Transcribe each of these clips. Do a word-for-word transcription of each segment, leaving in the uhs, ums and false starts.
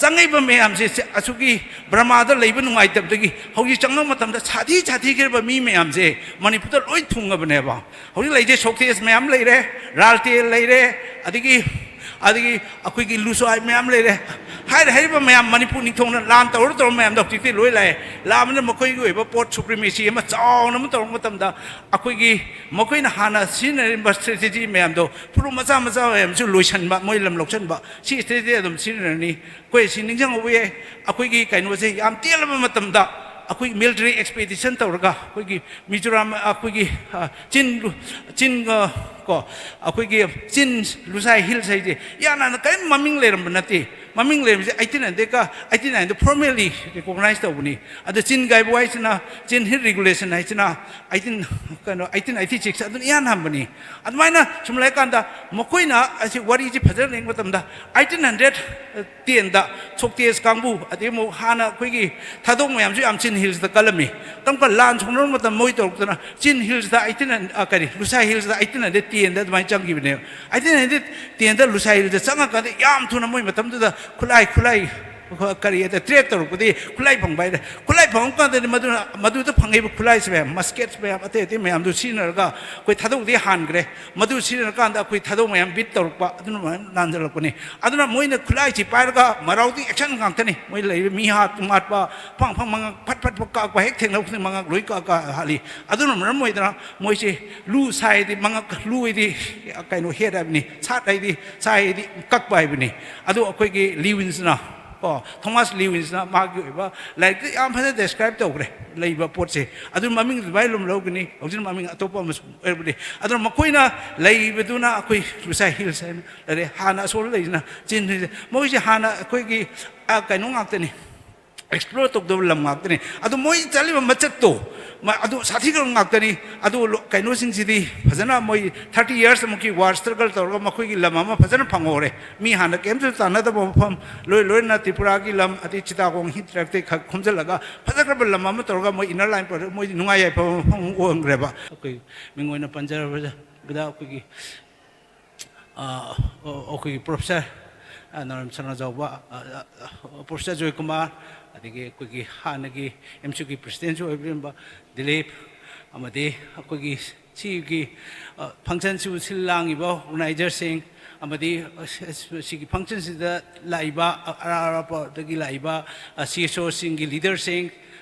ꯆꯪꯉꯛꯏꯕ ꯃꯌꯥꯝꯁꯦ, ꯁꯦ-, ꯑꯁꯨꯛꯀꯤ ꯕꯔꯃꯥꯗ ꯂꯩꯕ ꯅꯨꯡꯉꯥꯏꯇꯕꯗꯒꯤ ꯍꯧꯖꯤꯛ ꯆꯪꯉꯛꯄ ꯃꯇꯝꯗ ꯁꯥꯊꯤ ꯁꯥꯊꯤꯈ꯭ꯔꯕ ꯃꯤ ꯃꯌꯥꯝꯁꯦ ꯃꯅꯤꯄꯨꯔꯗ ꯂꯣꯏ ꯊꯨꯡꯉꯕꯅꯦꯕ꯫ ꯍꯧꯖꯤꯛ ꯂꯩꯔꯤꯁꯦ ꯁꯣꯛꯇꯦꯖ ꯃꯌꯥꯝ ꯂꯩꯔꯦ, ꯔꯥꯜꯇꯦꯜ ꯂꯩꯔꯦ, ꯑꯗꯒꯤ, ꯑꯗꯒꯤ ꯑꯩꯈꯣꯏꯒꯤ ꯂꯨꯁꯥꯏ ꯃꯌꯥꯝ ꯂꯩꯔꯦ꯫ ꯍꯥꯏꯔ ꯍꯥꯏꯔꯤꯕ ꯃꯌꯥꯝ ꯃꯅꯤꯄꯨꯔ ꯅꯤꯡꯊꯧꯅ ꯂꯥꯟ ꯇꯧꯔ ꯇꯧꯔ ꯃꯌꯥꯝꯗꯣ ꯍꯧꯖꯤꯛꯇꯤ ꯂꯣꯏ ꯂꯥꯛꯑꯦ꯫ ꯂꯥꯟ ꯑꯃꯅ ꯃꯈꯣꯏꯒꯤ ꯑꯣꯏꯕ ꯄꯣꯠ ꯁꯨꯄ꯭ꯔꯤꯃꯦꯁꯤ ꯑꯃ ꯆꯥꯎꯅ ꯑꯃ ꯇꯧꯔꯛꯄ ꯃꯇꯝꯗ ꯑꯩꯈꯣꯏꯒꯤ ꯃꯈꯣꯏꯅ ꯍꯥꯟꯅ ꯁꯤꯖꯤꯟꯅꯔꯤꯕ ꯁ꯭ꯇ꯭ꯔꯦꯇꯦꯖꯤ ꯃꯌꯥꯝꯗꯣ ꯐꯨꯔꯨꯞ ꯃꯆꯥ ꯃꯆꯥ ꯃꯌꯥꯝꯁꯨ ꯂꯣꯏꯁꯤꯟꯕ, ꯃꯣꯏ ꯂꯝ ꯂꯧꯁꯤꯟꯕ, ꯁꯤ ꯁ꯭ꯇ꯭ꯔꯦꯇꯦꯖꯤ ꯑꯗꯨꯝ ꯁꯤꯖꯤꯟꯅꯔꯅꯤ꯫ ꯑꯩꯈꯣꯏ ꯁꯤ ꯅꯤꯡꯁꯤꯡꯍꯧꯕ ꯌꯥꯏ, ꯑꯩꯈꯣꯏꯒꯤ ꯀꯩꯅꯣꯁꯦ ꯌꯥꯝ ꯇꯦꯜꯂꯕ ꯃꯇꯝꯗ ꯑꯩꯈꯣꯏ ꯃꯤꯂꯤꯇꯔꯤ ꯑꯦꯛꯁꯄꯦꯗꯤꯁꯟ ꯇꯧꯔꯒ ꯑꯩꯈꯣꯏꯒꯤ ꯃꯤꯖꯣꯔꯥꯝ, ꯑꯩꯈꯣꯏꯒꯤ, ꯑ, ꯆꯤꯟ, ꯆꯤꯟ, ꯑ, ꯀꯣ, ꯑꯩꯈꯣꯏꯒꯤ ꯆꯤꯟ ꯂꯨꯁꯥꯏ ꯍꯤꯜꯁ ꯍꯥꯏꯁꯦ ꯏꯍꯥꯟ ꯍꯥꯟꯅ ꯀꯔꯤꯝ ꯃꯃꯤꯡ ꯂꯩꯔꯝꯕ ꯅꯠꯇꯦ꯫ ꯃꯃꯤꯡ ꯂꯩꯔꯝꯕꯁꯦ ꯑꯩꯠꯇꯤꯟ ꯍꯟꯗ꯭ꯔꯦꯗꯀ ꯑꯩꯠꯇꯤꯟ ꯅꯥꯏꯟꯗ ꯐꯣꯔꯃꯦꯜꯂꯤ ꯔꯤꯀꯣꯛꯅꯥꯏꯖ ꯇꯧꯕꯅꯤ꯫ ꯑꯗ ꯆꯤꯟ ꯒꯥꯏꯕꯨ ꯍꯥꯏꯁꯤꯅ, ꯆꯤꯟ ꯍꯤꯜ ꯔꯤꯒꯨꯂꯦꯁꯟ ꯍꯥꯏꯁꯤꯅ ꯑꯩꯠꯇꯤꯟ, ꯀꯩꯅꯣ, ꯑꯩꯠꯇꯤꯟ ꯑꯩꯠꯇꯤ ꯁꯤꯛꯁ ꯑꯗꯨꯅ ꯏꯍꯥꯟ ꯍꯥꯟꯕꯅꯤ꯫ ꯑꯗꯨꯃꯥꯏꯅ ꯁꯨꯝ ꯂꯩꯔꯀꯥꯟꯗ ꯃꯈꯣꯏꯅ ꯑꯁꯤ ꯋꯥꯔꯤꯁꯤ ꯐꯖꯅ ꯌꯦꯡꯕ ꯃꯇꯝꯗ ꯑꯩꯠꯇꯤꯟ ꯍꯟꯗ꯭ꯔꯦꯗ ꯇꯦꯟꯗ ꯁꯣꯛꯇꯦꯖ ꯀꯥꯡꯕꯨ, ꯑꯗꯩ ꯑꯃꯨꯛ ꯍꯥꯟꯅ ꯑꯩꯈꯣꯏꯒꯤ ꯊꯥꯗꯣꯛ ꯃꯌꯥꯝꯁꯨ ꯌꯥꯝ ꯆꯤꯟ ꯍꯤꯜꯁꯇ ꯀꯜꯂꯝꯃꯤ꯫ ꯀꯔꯝ ꯀꯥꯟ ꯂꯥꯟ ꯁꯣꯛꯅꯔꯨꯕ ꯃꯇꯝ ꯃꯣꯏ ꯇꯧꯔꯛꯇꯅ ꯆꯤꯟ ꯍꯤꯜꯁꯇ ꯑꯩꯠꯇꯤꯟ, ꯑ, ꯀꯔꯤ, ꯂꯨꯁꯥꯏ ꯍꯤꯜꯁꯇ ꯑꯩꯠꯇꯤꯟ ꯍꯟꯗ꯭ꯔꯦꯗ ꯇꯦꯟꯗ ꯑꯗꯨꯃꯥꯏꯅ ꯆꯪꯈꯤꯕꯅꯦꯕ꯫ ꯑꯩꯠꯇꯤꯟ ꯍꯟꯗ꯭ꯔꯦꯗ ꯇꯦꯟꯗ ꯂꯨꯁꯥꯏ ꯍꯤꯜꯁꯇ ꯆꯪꯉꯀꯥꯟꯗ ꯌꯥꯝ ꯊꯨꯅ ꯃꯣꯏ ꯃꯇꯝꯗꯨꯗ ꯈꯨꯠꯂꯥꯏ, ꯈꯨꯠꯂꯥꯏ, ꯀꯔꯤ ꯍꯥꯏꯗ, ꯇ꯭ꯔꯦꯠ ꯇꯧꯔꯛꯄꯗꯤ ꯈꯨꯠꯂꯥꯏ ꯐꯪꯕ ꯍꯥꯏꯗ, ꯈꯨꯠꯂꯥꯏ ꯐꯪꯉꯛ ꯀꯥꯟꯗꯗꯤ ꯃꯗꯨꯅ, ꯃꯗꯨꯗ ꯐꯪꯉꯛꯏꯕ ꯈꯨꯠꯂꯥꯏꯁꯤ ꯃꯌꯥꯝ, ꯃꯁꯀꯦꯠꯁ ꯃꯌꯥꯝ, ꯑꯇꯩ ꯑꯇꯩ ꯃꯌꯥꯝꯗꯨ ꯁꯤꯖꯤꯟꯅꯔꯒ ꯑꯩꯈꯣꯏ ꯊꯥꯗꯣꯛꯇꯤ ꯍꯥꯟꯈ꯭ꯔꯦ꯫ ꯃꯗꯨ ꯁꯤꯖꯤꯟꯅꯔꯀꯥꯟꯗ ꯑꯩꯈꯣꯏ ꯊꯥꯗꯣꯛ ꯃꯌꯥꯝ ꯕꯤꯠ ꯇꯧꯔꯛꯄ, ꯑꯗꯨꯅ ꯃꯌꯥꯝ ꯂꯥꯟꯖꯜꯂꯛꯄꯅꯤ꯫ ꯑꯗꯨꯅ ꯃꯣꯏꯅ ꯈꯨꯠꯂꯥꯏꯁꯤ ꯄꯥꯏꯔꯒ ꯃꯔꯥꯎꯗꯤ ꯑꯦꯛꯁꯟ ꯉꯥꯛꯇꯅꯤ꯫ ꯃꯣꯏ ꯂꯩꯔꯤꯕ ꯃꯤ ꯍꯥꯠ ꯍꯥꯠꯄ, ꯐꯪ ꯐꯪ ꯃꯉꯛ ꯐꯠ ꯐꯠ ꯐꯠ ꯀꯛꯄ, ꯍꯦꯛ ꯊꯦꯡꯅꯕ ꯈꯨꯗꯤꯡ ꯃꯉꯛ ꯂꯣꯏ ꯀꯛ ꯀꯛ ꯍꯥꯠꯂꯤ꯫ ꯑꯗꯨꯅ ꯃꯔꯝ ꯑꯣꯏꯗꯅ ꯃꯣꯏꯁꯤ ꯂꯨ ꯁꯥꯏꯗꯤ ꯃꯉꯛ, ꯂꯨ ꯍꯥꯏꯗꯤ ꯀꯩꯅꯣ, ꯍꯦꯠ ꯍꯥꯏꯕꯅꯤ, ꯁꯥꯠ ꯍꯥꯏꯗꯤ, ꯁꯥꯏ ꯍꯥꯏꯗꯤ ꯀꯛꯄ ꯍꯥꯏꯕꯅꯤ꯫ ꯑꯗꯨ ꯑꯩꯈꯣꯏꯒꯤ ꯂꯤꯋꯤꯟꯁꯅ, ꯀꯣ, ꯊꯣꯃꯥꯁ ꯂꯤꯋꯤꯟꯁꯅ ꯃꯥꯒꯤ ꯑꯣꯏꯕ ꯂꯥꯏꯔꯤꯛꯇ ꯌꯥꯝ ꯐꯖꯅ ꯗꯦꯁꯀ꯭ꯔꯥꯏꯕ ꯇꯧꯈ꯭ꯔꯦ ꯂꯩꯕ ꯄꯣꯠꯁꯦ꯫ ꯑꯗꯨ ꯃꯃꯤꯡ ꯑꯗꯨꯃꯥꯏꯅ ꯑꯗꯨꯝ ꯂꯧꯒꯅꯤ, ꯍꯧꯖꯤꯛ ꯃꯃꯤꯡ ꯑꯇꯣꯞꯄ ꯑꯃꯁꯨ ꯑꯣꯏꯔꯕꯗꯤ꯫ ꯑꯗꯨꯅ ꯃꯈꯣꯏꯅ ꯂꯩꯕꯗꯨꯅ ꯑꯩꯈꯣꯏ ꯂꯨꯁꯥꯏ ꯍꯤꯜꯁ ꯍꯥꯏꯅ ꯂꯩꯔꯦ꯫ ꯍꯥꯟꯅ ꯑꯁꯣꯝꯗ ꯂꯩꯁꯤꯅ ꯆꯤꯟ ꯍꯤꯜꯁ꯫ ꯃꯣꯏꯁꯦ ꯍꯥꯟꯅ ꯑꯩꯈꯣꯏꯒꯤ, ꯑ, ꯀꯩꯅꯣ ꯉꯥꯛꯇꯅꯤ, ꯑꯦꯛꯁꯄ꯭ꯂꯣꯔ ꯇꯧꯗꯕ ꯂꯝ ꯉꯥꯛꯇꯅꯤ꯫ ꯑꯗꯨ ꯃꯣꯏ ꯆꯠꯂꯤꯕ ꯃꯆꯠꯇꯣ, ꯃ-, ꯑꯗꯨ ꯁꯥꯊꯤꯈ꯭ꯔꯕ ꯉꯥꯛꯇꯅꯤ꯫ ꯑꯗꯨ ꯂꯣ-, ꯀꯩꯅꯣꯁꯤꯡꯁꯤꯗꯤ ꯐꯖꯅ ꯃꯣꯏ ꯊꯥꯔꯇꯤ ꯌꯔꯁ ꯑꯃꯨꯛꯀꯤ ꯋꯥꯔ ꯁ꯭ꯇ꯭ꯔꯒꯜ ꯇꯧꯔꯒ ꯃꯈꯣꯏꯒꯤ ꯂꯝ ꯑꯃ ꯐꯖꯅ ꯐꯪꯍꯧꯔꯦ꯫ ꯃꯤ ꯍꯥꯟꯅ ꯀꯩꯝꯇ ꯇꯥꯟꯅꯗꯕ ꯃꯐꯝ, ꯂꯣꯏ ꯂꯣꯏꯅ ꯇ꯭ꯔꯤꯄꯨꯔꯥꯒꯤ ꯂꯝ, ꯑꯗꯩ ꯆꯤꯇꯥꯒꯣꯡ ꯍꯤꯠ ꯇ꯭ꯔꯦꯛꯇꯩ ꯈ-, ꯈꯣꯝꯖꯤꯜꯂꯒ ꯐꯖꯈ꯭ꯔꯕ ꯂꯝ ꯑꯃ ꯇꯧꯔꯒ ꯃꯣꯏ ꯏꯟꯅꯔ ꯂꯥꯏꯟ ꯄ꯭ꯔꯣꯖꯦꯛ, ꯃꯣꯏꯗꯤ ꯅꯨꯡꯉꯥꯏ ꯌꯥꯏꯐꯕ ꯃꯐꯝ ꯑꯃ ꯑꯣꯏꯍꯟꯈ꯭ꯔꯦꯕ꯫ ꯑꯩꯈꯣꯏ ꯃꯤꯡ ꯑꯣꯏꯅ ꯄꯟꯖꯔꯕꯗ ꯑꯩꯈꯣꯏꯒꯤ, ꯑ, ꯑꯩꯈꯣꯏꯒꯤ ꯄ꯭ꯔꯣꯐꯦꯁꯔ ꯑ, ꯅꯣꯔꯦꯝ ꯁꯅꯥꯖꯥꯎꯕ, ꯑ, ꯑ, ꯑ, ꯄ꯭ꯔꯣꯐꯦꯁꯔ ꯖꯣꯏꯀꯨꯃꯥꯔ, ꯑꯗꯒꯤ ꯑꯩꯈꯣꯏꯒꯤ ꯍꯥꯟꯅꯒꯤ ꯑꯦꯝ ꯁꯤꯒꯤ ꯄ꯭ꯔꯁꯤꯗꯦꯟꯁꯨ ꯑꯣꯏꯕꯤꯔꯝꯕ ꯗꯤꯂꯤꯞ, ꯑꯃꯗꯤ ꯑꯩꯈꯣꯏꯒꯤ ꯁꯤꯒꯤ, ꯑ, ꯐꯪꯁꯟꯁꯤꯕꯨ ꯁꯤꯜ ꯂꯥꯡꯉꯤꯕ ꯑꯣꯔꯒꯅꯥꯏꯖꯔꯁꯤꯡ, ꯑꯃꯗꯤ, ꯑ, ꯁꯤ-, ꯁꯤꯒꯤ ꯐꯪꯁꯟꯁꯤꯗ ꯂꯥꯛꯏꯕ, ꯑ, ꯑꯔꯥꯞ ꯑꯔꯥꯞꯄꯗꯒꯤ ꯂꯥꯛꯏꯕ, ꯑ, ꯁꯤ ꯑꯦꯁ ꯑꯣꯁꯤꯡꯒꯤ ꯂꯤꯗꯔꯁꯤꯡ,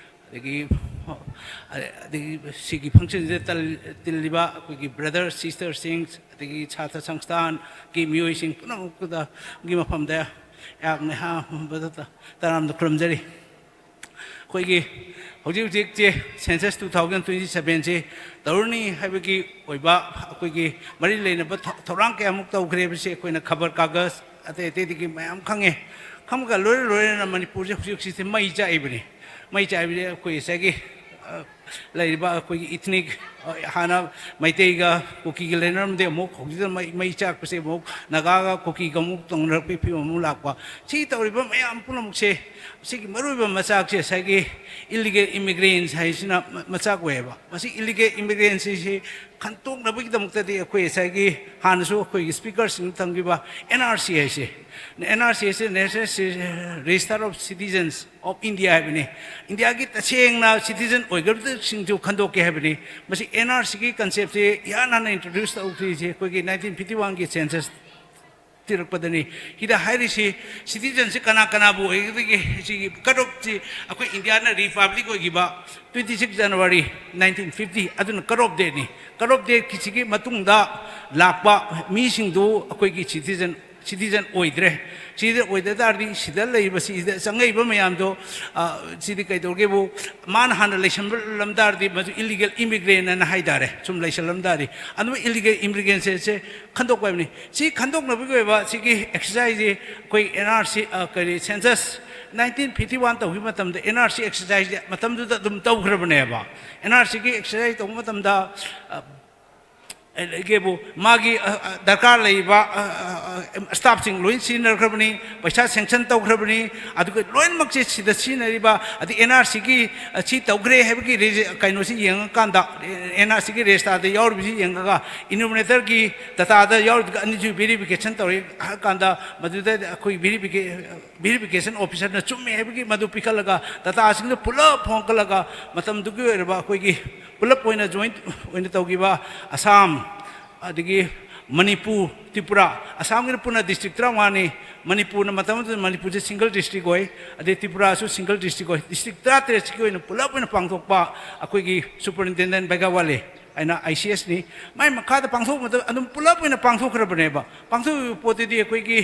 ꯑꯗꯒꯤ, ꯑ, ꯑꯗꯒꯤ ꯁꯤꯒꯤ ꯐꯪꯁꯟꯁꯤꯗ ꯇꯜ-, ꯇꯤꯜꯂꯤꯕ ꯑꯩꯈꯣꯏꯒꯤ ꯕ꯭ꯔꯗꯔ ꯁꯤꯁꯇꯔꯁꯤꯡ, ꯑꯗꯒꯤ ꯁꯥꯇ꯭ꯔ ꯁꯪꯁꯊꯥꯟꯒꯤ ꯃꯤꯑꯣꯏꯁꯤꯡ ꯄꯨꯝꯅꯃꯛꯇꯨꯗꯒꯤ ꯃꯐꯝꯗ ꯑꯩꯍꯥꯛꯅ ꯑꯍꯥꯟꯕꯗ ꯇꯔꯥꯝꯅ ꯈꯨꯔꯨꯝꯖꯔꯤ꯫ ꯑꯩꯈꯣꯏꯒꯤ ꯍꯧꯖꯤꯛ ꯍꯧꯖꯤꯛꯁꯦ census two thousand twenty sevenꯁꯤ ꯇꯧꯔꯅꯤ ꯍꯥꯏꯕꯒꯤ ꯑꯣꯏꯕ ꯑꯩꯈꯣꯏꯒꯤ ꯃꯔꯤ ꯂꯩꯅꯕ ꯊ-, ꯊꯧꯔꯥꯡ ꯀꯌꯥꯃꯨꯛ ꯇꯧꯈ꯭ꯔꯦ ꯍꯥꯏꯕꯁꯤ ꯑꯩꯈꯣꯏꯅ ꯈꯕꯔ ꯀꯥꯒꯖ ꯑꯇꯩ ꯑꯇꯩꯗꯒꯤ ꯃꯌꯥꯝ ꯈꯪꯉꯦ꯫ ꯈꯪꯕꯒ ꯂꯣꯏꯅ ꯂꯣꯏꯅꯅ ꯃꯅꯤꯄꯨꯔꯁꯦ ꯍꯧꯖꯤꯛ ꯍꯧꯖꯤꯛꯁꯦ ꯃꯩ ꯆꯥꯛꯏꯕꯅꯤ꯫ ꯃꯩ ꯆꯥꯛꯏꯕꯁꯦ ꯑꯩꯈꯣꯏ ꯉꯁꯥꯏꯒꯤ, ꯑ, ꯂꯩꯔꯤꯕ ꯑꯩꯈꯣꯏꯒꯤ ethnic, ꯑ, ꯍꯥꯟꯅ ꯃꯩꯇꯩꯒ ꯀꯨꯀꯤꯒ ꯂꯩꯅꯔꯝꯗꯦ, ꯑꯃꯨꯛ ꯍꯧꯖꯤꯛꯇ ꯃꯩ, ꯃꯩ ꯆꯥꯛꯄꯁꯦ ꯑꯃꯨꯛ ꯅꯥꯒꯥꯒ ꯀꯨꯀꯤꯒ ꯑꯃꯨꯛ ꯇꯧꯅꯔꯛꯄꯒꯤ ꯐꯤꯕꯝ ꯑꯃꯨꯛ ꯂꯥꯛꯄ꯫ ꯁꯤ ꯇꯧꯔꯤꯕ ꯃꯌꯥꯝ ꯄꯨꯝꯅꯃꯛꯁꯦ, ꯁꯤꯒꯤ ꯃꯔꯨꯑꯣꯏꯕ ꯃꯆꯥꯛꯁꯦ ꯉꯁꯥꯏꯒꯤ illegal immigrants ꯍꯥꯏꯁꯤꯅ ꯃ-, ꯃꯆꯥꯛ ꯑꯣꯏꯌꯦꯕ꯫ ꯃꯁꯤ illegal immigrants ꯁꯤ ꯈꯟꯇꯣꯛꯅꯕꯒꯤꯗꯃꯛꯇꯗꯤ ꯑꯩꯈꯣꯏ ꯉꯁꯥꯏꯒꯤ ꯍꯥꯟꯅꯁꯨ ꯑꯩꯈꯣꯏꯒꯤ ꯁ꯭ꯄꯤꯀꯔꯁꯤꯡꯅ ꯊꯝꯈꯤꯕ N R C ꯍꯥꯏꯁꯦ, N R C ꯍꯥꯏꯁꯦ National Ci-, Register of Citizens of India ꯍꯥꯏꯕꯅꯤ꯫ ꯏꯟꯗꯤꯌꯥꯒꯤ ꯇꯁꯦꯡꯅ ꯁꯤꯇꯤꯖꯟ ꯑꯣꯏꯒꯗꯕꯁꯤꯡꯁꯨ ꯈꯟꯗꯣꯛꯀꯦ ꯍꯥꯏꯕꯅꯤ꯫ ꯃꯁꯤ N R C ꯒꯤ concept ꯁꯦ ꯏꯍꯥꯟ ꯍꯥꯟꯅ introduce ꯇꯧꯈ꯭ꯔꯤꯁꯦ ꯑꯩꯈꯣꯏꯒꯤ nineteen fifty one ꯒꯤ census ꯊꯤꯔꯛꯄꯗꯅꯤ꯫ ꯁꯤꯗ ꯍꯥꯏꯔꯤꯁꯤ citizen ꯁꯤ ꯀꯅꯥ ꯀꯅꯥꯕꯨ ꯑꯣꯏꯒꯗꯒꯦ? ꯁꯤꯒꯤ cut off ꯁꯤ ꯑꯩꯈꯣꯏ ꯏꯟꯗꯤꯌꯥꯅ republic ꯑꯣꯏꯈꯤꯕ twenty six January nineteen fifty, ꯑꯗꯨꯅ cut off date ꯅꯤ꯫ Cut off date ꯀꯤ ꯁꯤꯒꯤ ꯃꯇꯨꯡꯗ ꯂꯥꯛꯄ ꯃꯤꯁꯤꯡꯗꯨ ꯑꯩꯈꯣꯏꯒꯤ citizen, citizen ꯑꯣꯏꯗ꯭ꯔꯦ꯫ Citizen ꯑꯣꯏꯗ ꯇꯥꯔꯗꯤ ꯁꯤꯗ ꯂꯩꯔꯤꯕ, ꯁꯤꯗ ꯆꯪꯉꯛꯏꯕ ꯃꯌꯥꯝꯗꯣ, ꯑ, ꯁꯤꯗꯤ ꯀꯩꯗꯧꯒꯦꯕꯨ, ꯃꯥꯅ ꯍꯥꯟꯅ ꯂꯩꯁꯜꯂꯝ ꯇꯥꯔꯗꯤ ꯃꯗꯨ illegal immigrant ꯑꯅ ꯍꯥꯏ ꯇꯥꯔꯦ꯫ ꯁꯨꯝ ꯂꯩꯁꯜꯂꯝ ꯇꯥꯔꯗꯤ ꯑꯗꯨꯝ illegal immigrant ꯁꯦ, ꯁꯦ ꯈꯟꯗꯣꯛꯄ ꯍꯥꯏꯕꯅꯤ꯫ ꯁꯤ ꯈꯟꯗꯣꯛꯅꯕꯒꯤ ꯑꯣꯏꯕ ꯁꯤꯒꯤ exercise ꯁꯤ ꯑꯩꯈꯣꯏ N R C, ꯑ, ꯀꯔꯤ, census nineteen fifty one ꯇꯧꯈꯤꯕ ꯃꯇꯝꯗ N R C exercise ꯁꯦ ꯃꯇꯝꯗꯨꯗ ꯑꯗꯨꯝ ꯇꯧꯈ꯭ꯔꯕꯅꯦꯕ꯫ N R C ꯒꯤ exercise ꯇꯧꯕ ꯃꯇꯝꯗ, ꯑ, ꯑꯗꯒꯤꯕꯨ ꯃꯥꯒꯤ ꯑ, ꯑ, ꯗꯔꯀꯥꯔ ꯂꯩꯕ ꯑ, ꯑ, ꯑ, ꯁ꯭ꯇꯥꯐꯁꯤꯡ ꯂꯣꯏ ꯁꯤꯖꯤꯟꯅꯈ꯭ꯔꯕꯅꯤ, ꯄꯩꯁꯥ ꯁꯦꯡꯁꯟ ꯇꯧꯈ꯭ꯔꯕꯅꯤ꯫ ꯑꯗꯨꯒ ꯂꯣꯏꯅꯃꯛꯁꯦ ꯁꯤꯗ ꯁꯤꯖꯤꯟꯅꯔꯤꯕ, ꯑꯗꯩ ꯑꯦꯟ ꯑꯥꯔ ꯁꯤꯒꯤ ꯁꯤ ꯇꯧꯈ꯭ꯔꯦ ꯍꯥꯏꯕꯒꯤ ꯔꯦꯖꯤ-, ꯀꯩꯅꯣꯁꯤ ꯌꯦꯡꯉꯀꯥꯟꯗ, ꯑꯦꯟ ꯑꯥꯔ ꯁꯤꯒꯤ ꯔꯦꯖꯤꯁꯇꯥꯔꯗ ꯌꯥꯎꯔꯤꯕꯁꯤ ꯌꯦꯡꯉꯒ, ꯏꯅꯨꯃꯔꯦꯇꯔꯒꯤ ꯗꯇꯥꯗ ꯌꯥꯎꯔꯤꯕ ꯑꯅꯤꯁꯨ ꯚꯦꯔꯤꯐꯤꯀꯦꯁꯟ ꯇꯧꯔꯦ ꯍꯥꯏꯔ ꯀꯥꯟꯗ, ꯃꯗꯨꯗ ꯑꯩꯈꯣꯏ ꯚꯦꯔꯤꯐꯤꯀꯦ-, ꯚꯦꯔꯤꯐꯤꯀꯦꯁꯟ ꯑꯣꯐꯤꯁꯔꯅ ꯆꯨꯝꯃꯦ ꯍꯥꯏꯕꯒꯤ ꯃꯗꯨ ꯄꯤꯈꯠꯂꯒ, ꯗꯇꯥꯁꯤꯡꯗꯨ ꯄꯨꯂꯞ ꯈꯣꯝꯒꯠꯂꯒ, ꯃꯇꯝꯗꯨꯒꯤ ꯑꯣꯏꯔꯕ ꯑꯩꯈꯣꯏꯒꯤ ꯄꯨꯂꯞ ꯑꯣꯏꯅ ꯖꯣꯏꯟ ꯑꯣꯏꯅ ꯇꯧꯈꯤꯕ ꯑꯁꯥꯝ, ꯑꯗꯒꯤ ꯃꯅꯤꯄꯨꯔ, ꯇ꯭ꯔꯤꯄꯨꯔꯥ, ꯑꯁꯥꯝꯒꯤꯅ ꯄꯨꯟꯅ ꯗꯤꯁꯇ꯭ꯔꯤꯛ ꯇꯔꯥꯃꯉꯥꯅꯤ, ꯃꯅꯤꯄꯨꯔꯅ ꯃꯇꯝ ꯑꯗꯨꯗ ꯃꯅꯤꯄꯨꯔꯁꯦ ꯁꯤꯡꯒꯜ ꯗꯤꯁꯇ꯭ꯔꯤꯛ ꯑꯣꯏ, ꯑꯗꯩ ꯇ꯭ꯔꯤꯄꯨꯔꯥꯁꯨ ꯁꯤꯡꯒꯜ ꯗꯤꯁꯇ꯭ꯔꯤꯛ ꯑꯣꯏ꯫ ꯗꯤꯁꯇ꯭ꯔꯤꯛ ꯇꯔꯥꯇꯔꯦꯠꯁꯤꯒꯤ ꯑꯣꯏꯅ ꯄꯨꯂꯞ ꯑꯣꯏꯅ ꯄꯥꯡꯊꯣꯛꯄ ꯑꯩꯈꯣꯏꯒꯤ ꯁꯨꯄꯔꯏꯟꯇꯦꯟꯗꯦꯟ ꯕꯦꯒꯥꯋꯥꯂꯤ ꯍꯥꯏꯅ ꯑꯥꯏ ꯁꯤ ꯑꯦꯁꯅꯤ꯫ ꯃꯥꯏ ꯃꯈꯥꯗ ꯄꯥꯡꯊꯣꯛꯄ ꯃꯇꯝꯗ ꯑꯗꯨꯝ ꯄꯨꯂꯞ ꯑꯣꯏꯅ ꯄꯥꯡꯊꯣꯛꯈ꯭ꯔꯕꯅꯦꯕ꯫ ꯄꯥꯡꯊꯣꯛꯏꯕ ꯄꯣꯠꯇꯨꯗꯤ ꯑꯩꯈꯣꯏꯒꯤ,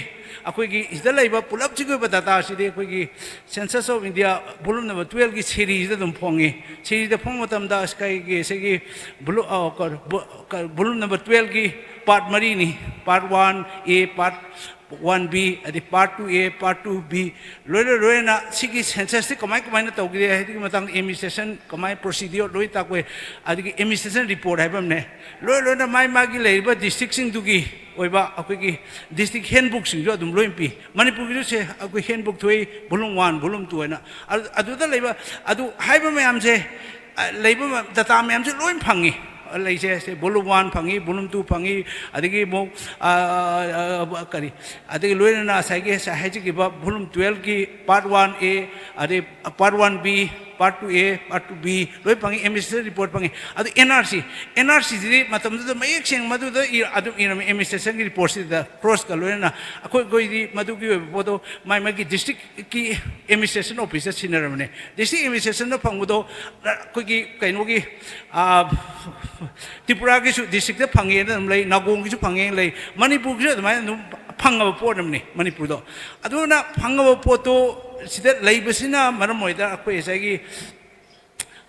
ꯑꯩꯈꯣꯏꯒꯤ ꯁꯤꯗ ꯂꯩꯕ ꯄꯨꯂꯞꯁꯤꯒꯤ ꯑꯣꯏꯕ ꯗꯇꯥꯁꯤꯗꯤ ꯑꯩꯈꯣꯏꯒꯤ Census of India volume number twelveꯀꯤ ꯁꯦꯔꯤꯁꯤꯗ ꯑꯗꯨꯝ ꯐꯣꯡꯉꯤ꯫ ꯁꯦꯔꯤꯁꯤꯗ ꯐꯣꯡꯕ ꯃꯇꯝꯗ ꯑꯁ ꯀꯩꯒꯤ ꯁꯤꯒꯤ ꯕꯨꯂꯨ-, ꯑ, ꯀ-, ꯕꯨ-, ꯀ-, volume number twelveꯀꯤ part ꯃꯔꯤꯅꯤ, part one A, part one B, ꯑꯗꯩ part two A, part two B, ꯂꯣꯏꯅ ꯂꯣꯏꯅꯅ ꯁꯤꯒꯤ censusꯁꯤ ꯀꯃꯥꯏ ꯀꯃꯥꯏꯅ ꯇꯧꯒꯦ ꯍꯥꯏꯕꯒꯤ ꯃꯇꯥꯡꯗ administration ꯀꯃꯥꯏ procedure ꯂꯣꯏ ꯇꯥꯛꯄ, ꯑꯗꯒꯤ administration report ꯍꯥꯏꯕ ꯑꯃꯅꯦ, ꯂꯣꯏ ꯂꯣꯏꯅ ꯃꯥꯏ ꯃꯥꯒꯤ ꯂꯩꯔꯤꯕ districtꯁꯤꯡꯗꯨꯒꯤ ꯑꯣꯏꯕ ꯑꯩꯈꯣꯏꯒꯤ district handbookꯁꯤꯡꯁꯨ ꯑꯗꯨꯝ ꯂꯣꯏ ꯄꯤ꯫ ꯃꯅꯤꯄꯨꯔꯒꯤꯁꯨ ꯁꯦ ꯑꯩꯈꯣꯏ handbook ꯊꯣꯛꯏ, volume one, volume two ꯍꯥꯏꯅ꯫ ꯑꯗꯨ-, ꯑꯗꯨꯗ ꯂꯩꯕ, ꯑꯗꯨ ꯍꯥꯏꯕ ꯃꯌꯥꯝꯁꯦ, ꯑ, ꯂꯩꯕ ꯃ-, data ꯃꯌꯥꯝꯁꯦ ꯂꯣꯏ ꯐꯪꯉꯤ꯫ ꯂꯩꯁꯦ, ꯁꯦ volume one ꯐꯪꯉꯤ, volume two ꯐꯪꯉꯤ, ꯑꯗꯒꯤ ꯑꯃꯨꯛ, ꯑ, ꯑ, ꯀꯔꯤ, ꯑꯗꯒꯤ ꯂꯣꯏꯅꯅ ꯉꯁꯥꯏꯒꯤ ꯉꯁꯥꯏ ꯍꯥꯏꯖꯈꯤꯕ volume twelveꯀꯤ part one A, ꯑꯗꯩ part one B, part two A, part two B ꯂꯣꯏ ꯐꯪꯉꯤ, administration report ꯐꯪꯉꯤ꯫ ꯑꯗꯨ NRC, NRCꯁꯤꯗꯤ ꯃꯇꯝꯗꯨꯗ ꯃꯌꯦꯛ ꯁꯦꯡꯅ ꯃꯗꯨꯗ ꯏꯔ-, ꯑꯗꯨꯝ ꯏꯔꯝꯃꯤ, administrationꯒꯤ reportꯁꯤꯗ crossꯀ ꯂꯣꯏꯅꯅ꯫ ꯑꯩꯈꯣꯏ, ꯑꯩꯈꯣꯏꯗꯤ ꯃꯗꯨꯒꯤ ꯑꯣꯏꯕ ꯄꯣꯠꯇꯣ ꯃꯥꯏ ꯃꯥꯒꯤ districtꯀꯤ administration officeꯇ ꯁꯤꯟꯅꯔꯕꯅꯦ꯫ District administrationꯗ ꯐꯪꯕꯗꯣ ꯑꯩꯈꯣꯏꯒꯤ ꯀꯩꯅꯣꯒꯤ, ꯑ, ꯇ꯭ꯔꯤꯄꯨꯔꯥꯒꯤꯁꯨ districtꯇ ꯐꯪꯉꯦꯅ ꯑꯗꯨꯝ ꯂꯩ, ꯅꯥꯒꯣꯡꯒꯤꯁꯨ ꯐꯪꯉꯦꯅ ꯂꯩ, ꯃꯅꯤꯄꯨꯔꯒꯤꯁꯨ ꯑꯗꯨꯃꯥꯏꯅ ꯑꯗꯨꯝ ꯐꯪꯉꯕ ꯄꯣꯠ ꯑꯃꯅꯤ ꯃꯅꯤꯄꯨꯔꯗꯣ꯫ ꯑꯗꯨꯅ ꯐꯪꯉꯕ ꯄꯣꯠꯇꯣ ꯁꯤꯗ ꯂꯩꯕꯁꯤꯅ ꯃꯔꯝ ꯑꯣꯏꯗꯅ ꯑꯩꯈꯣꯏ ꯉꯁꯥꯏꯒꯤ,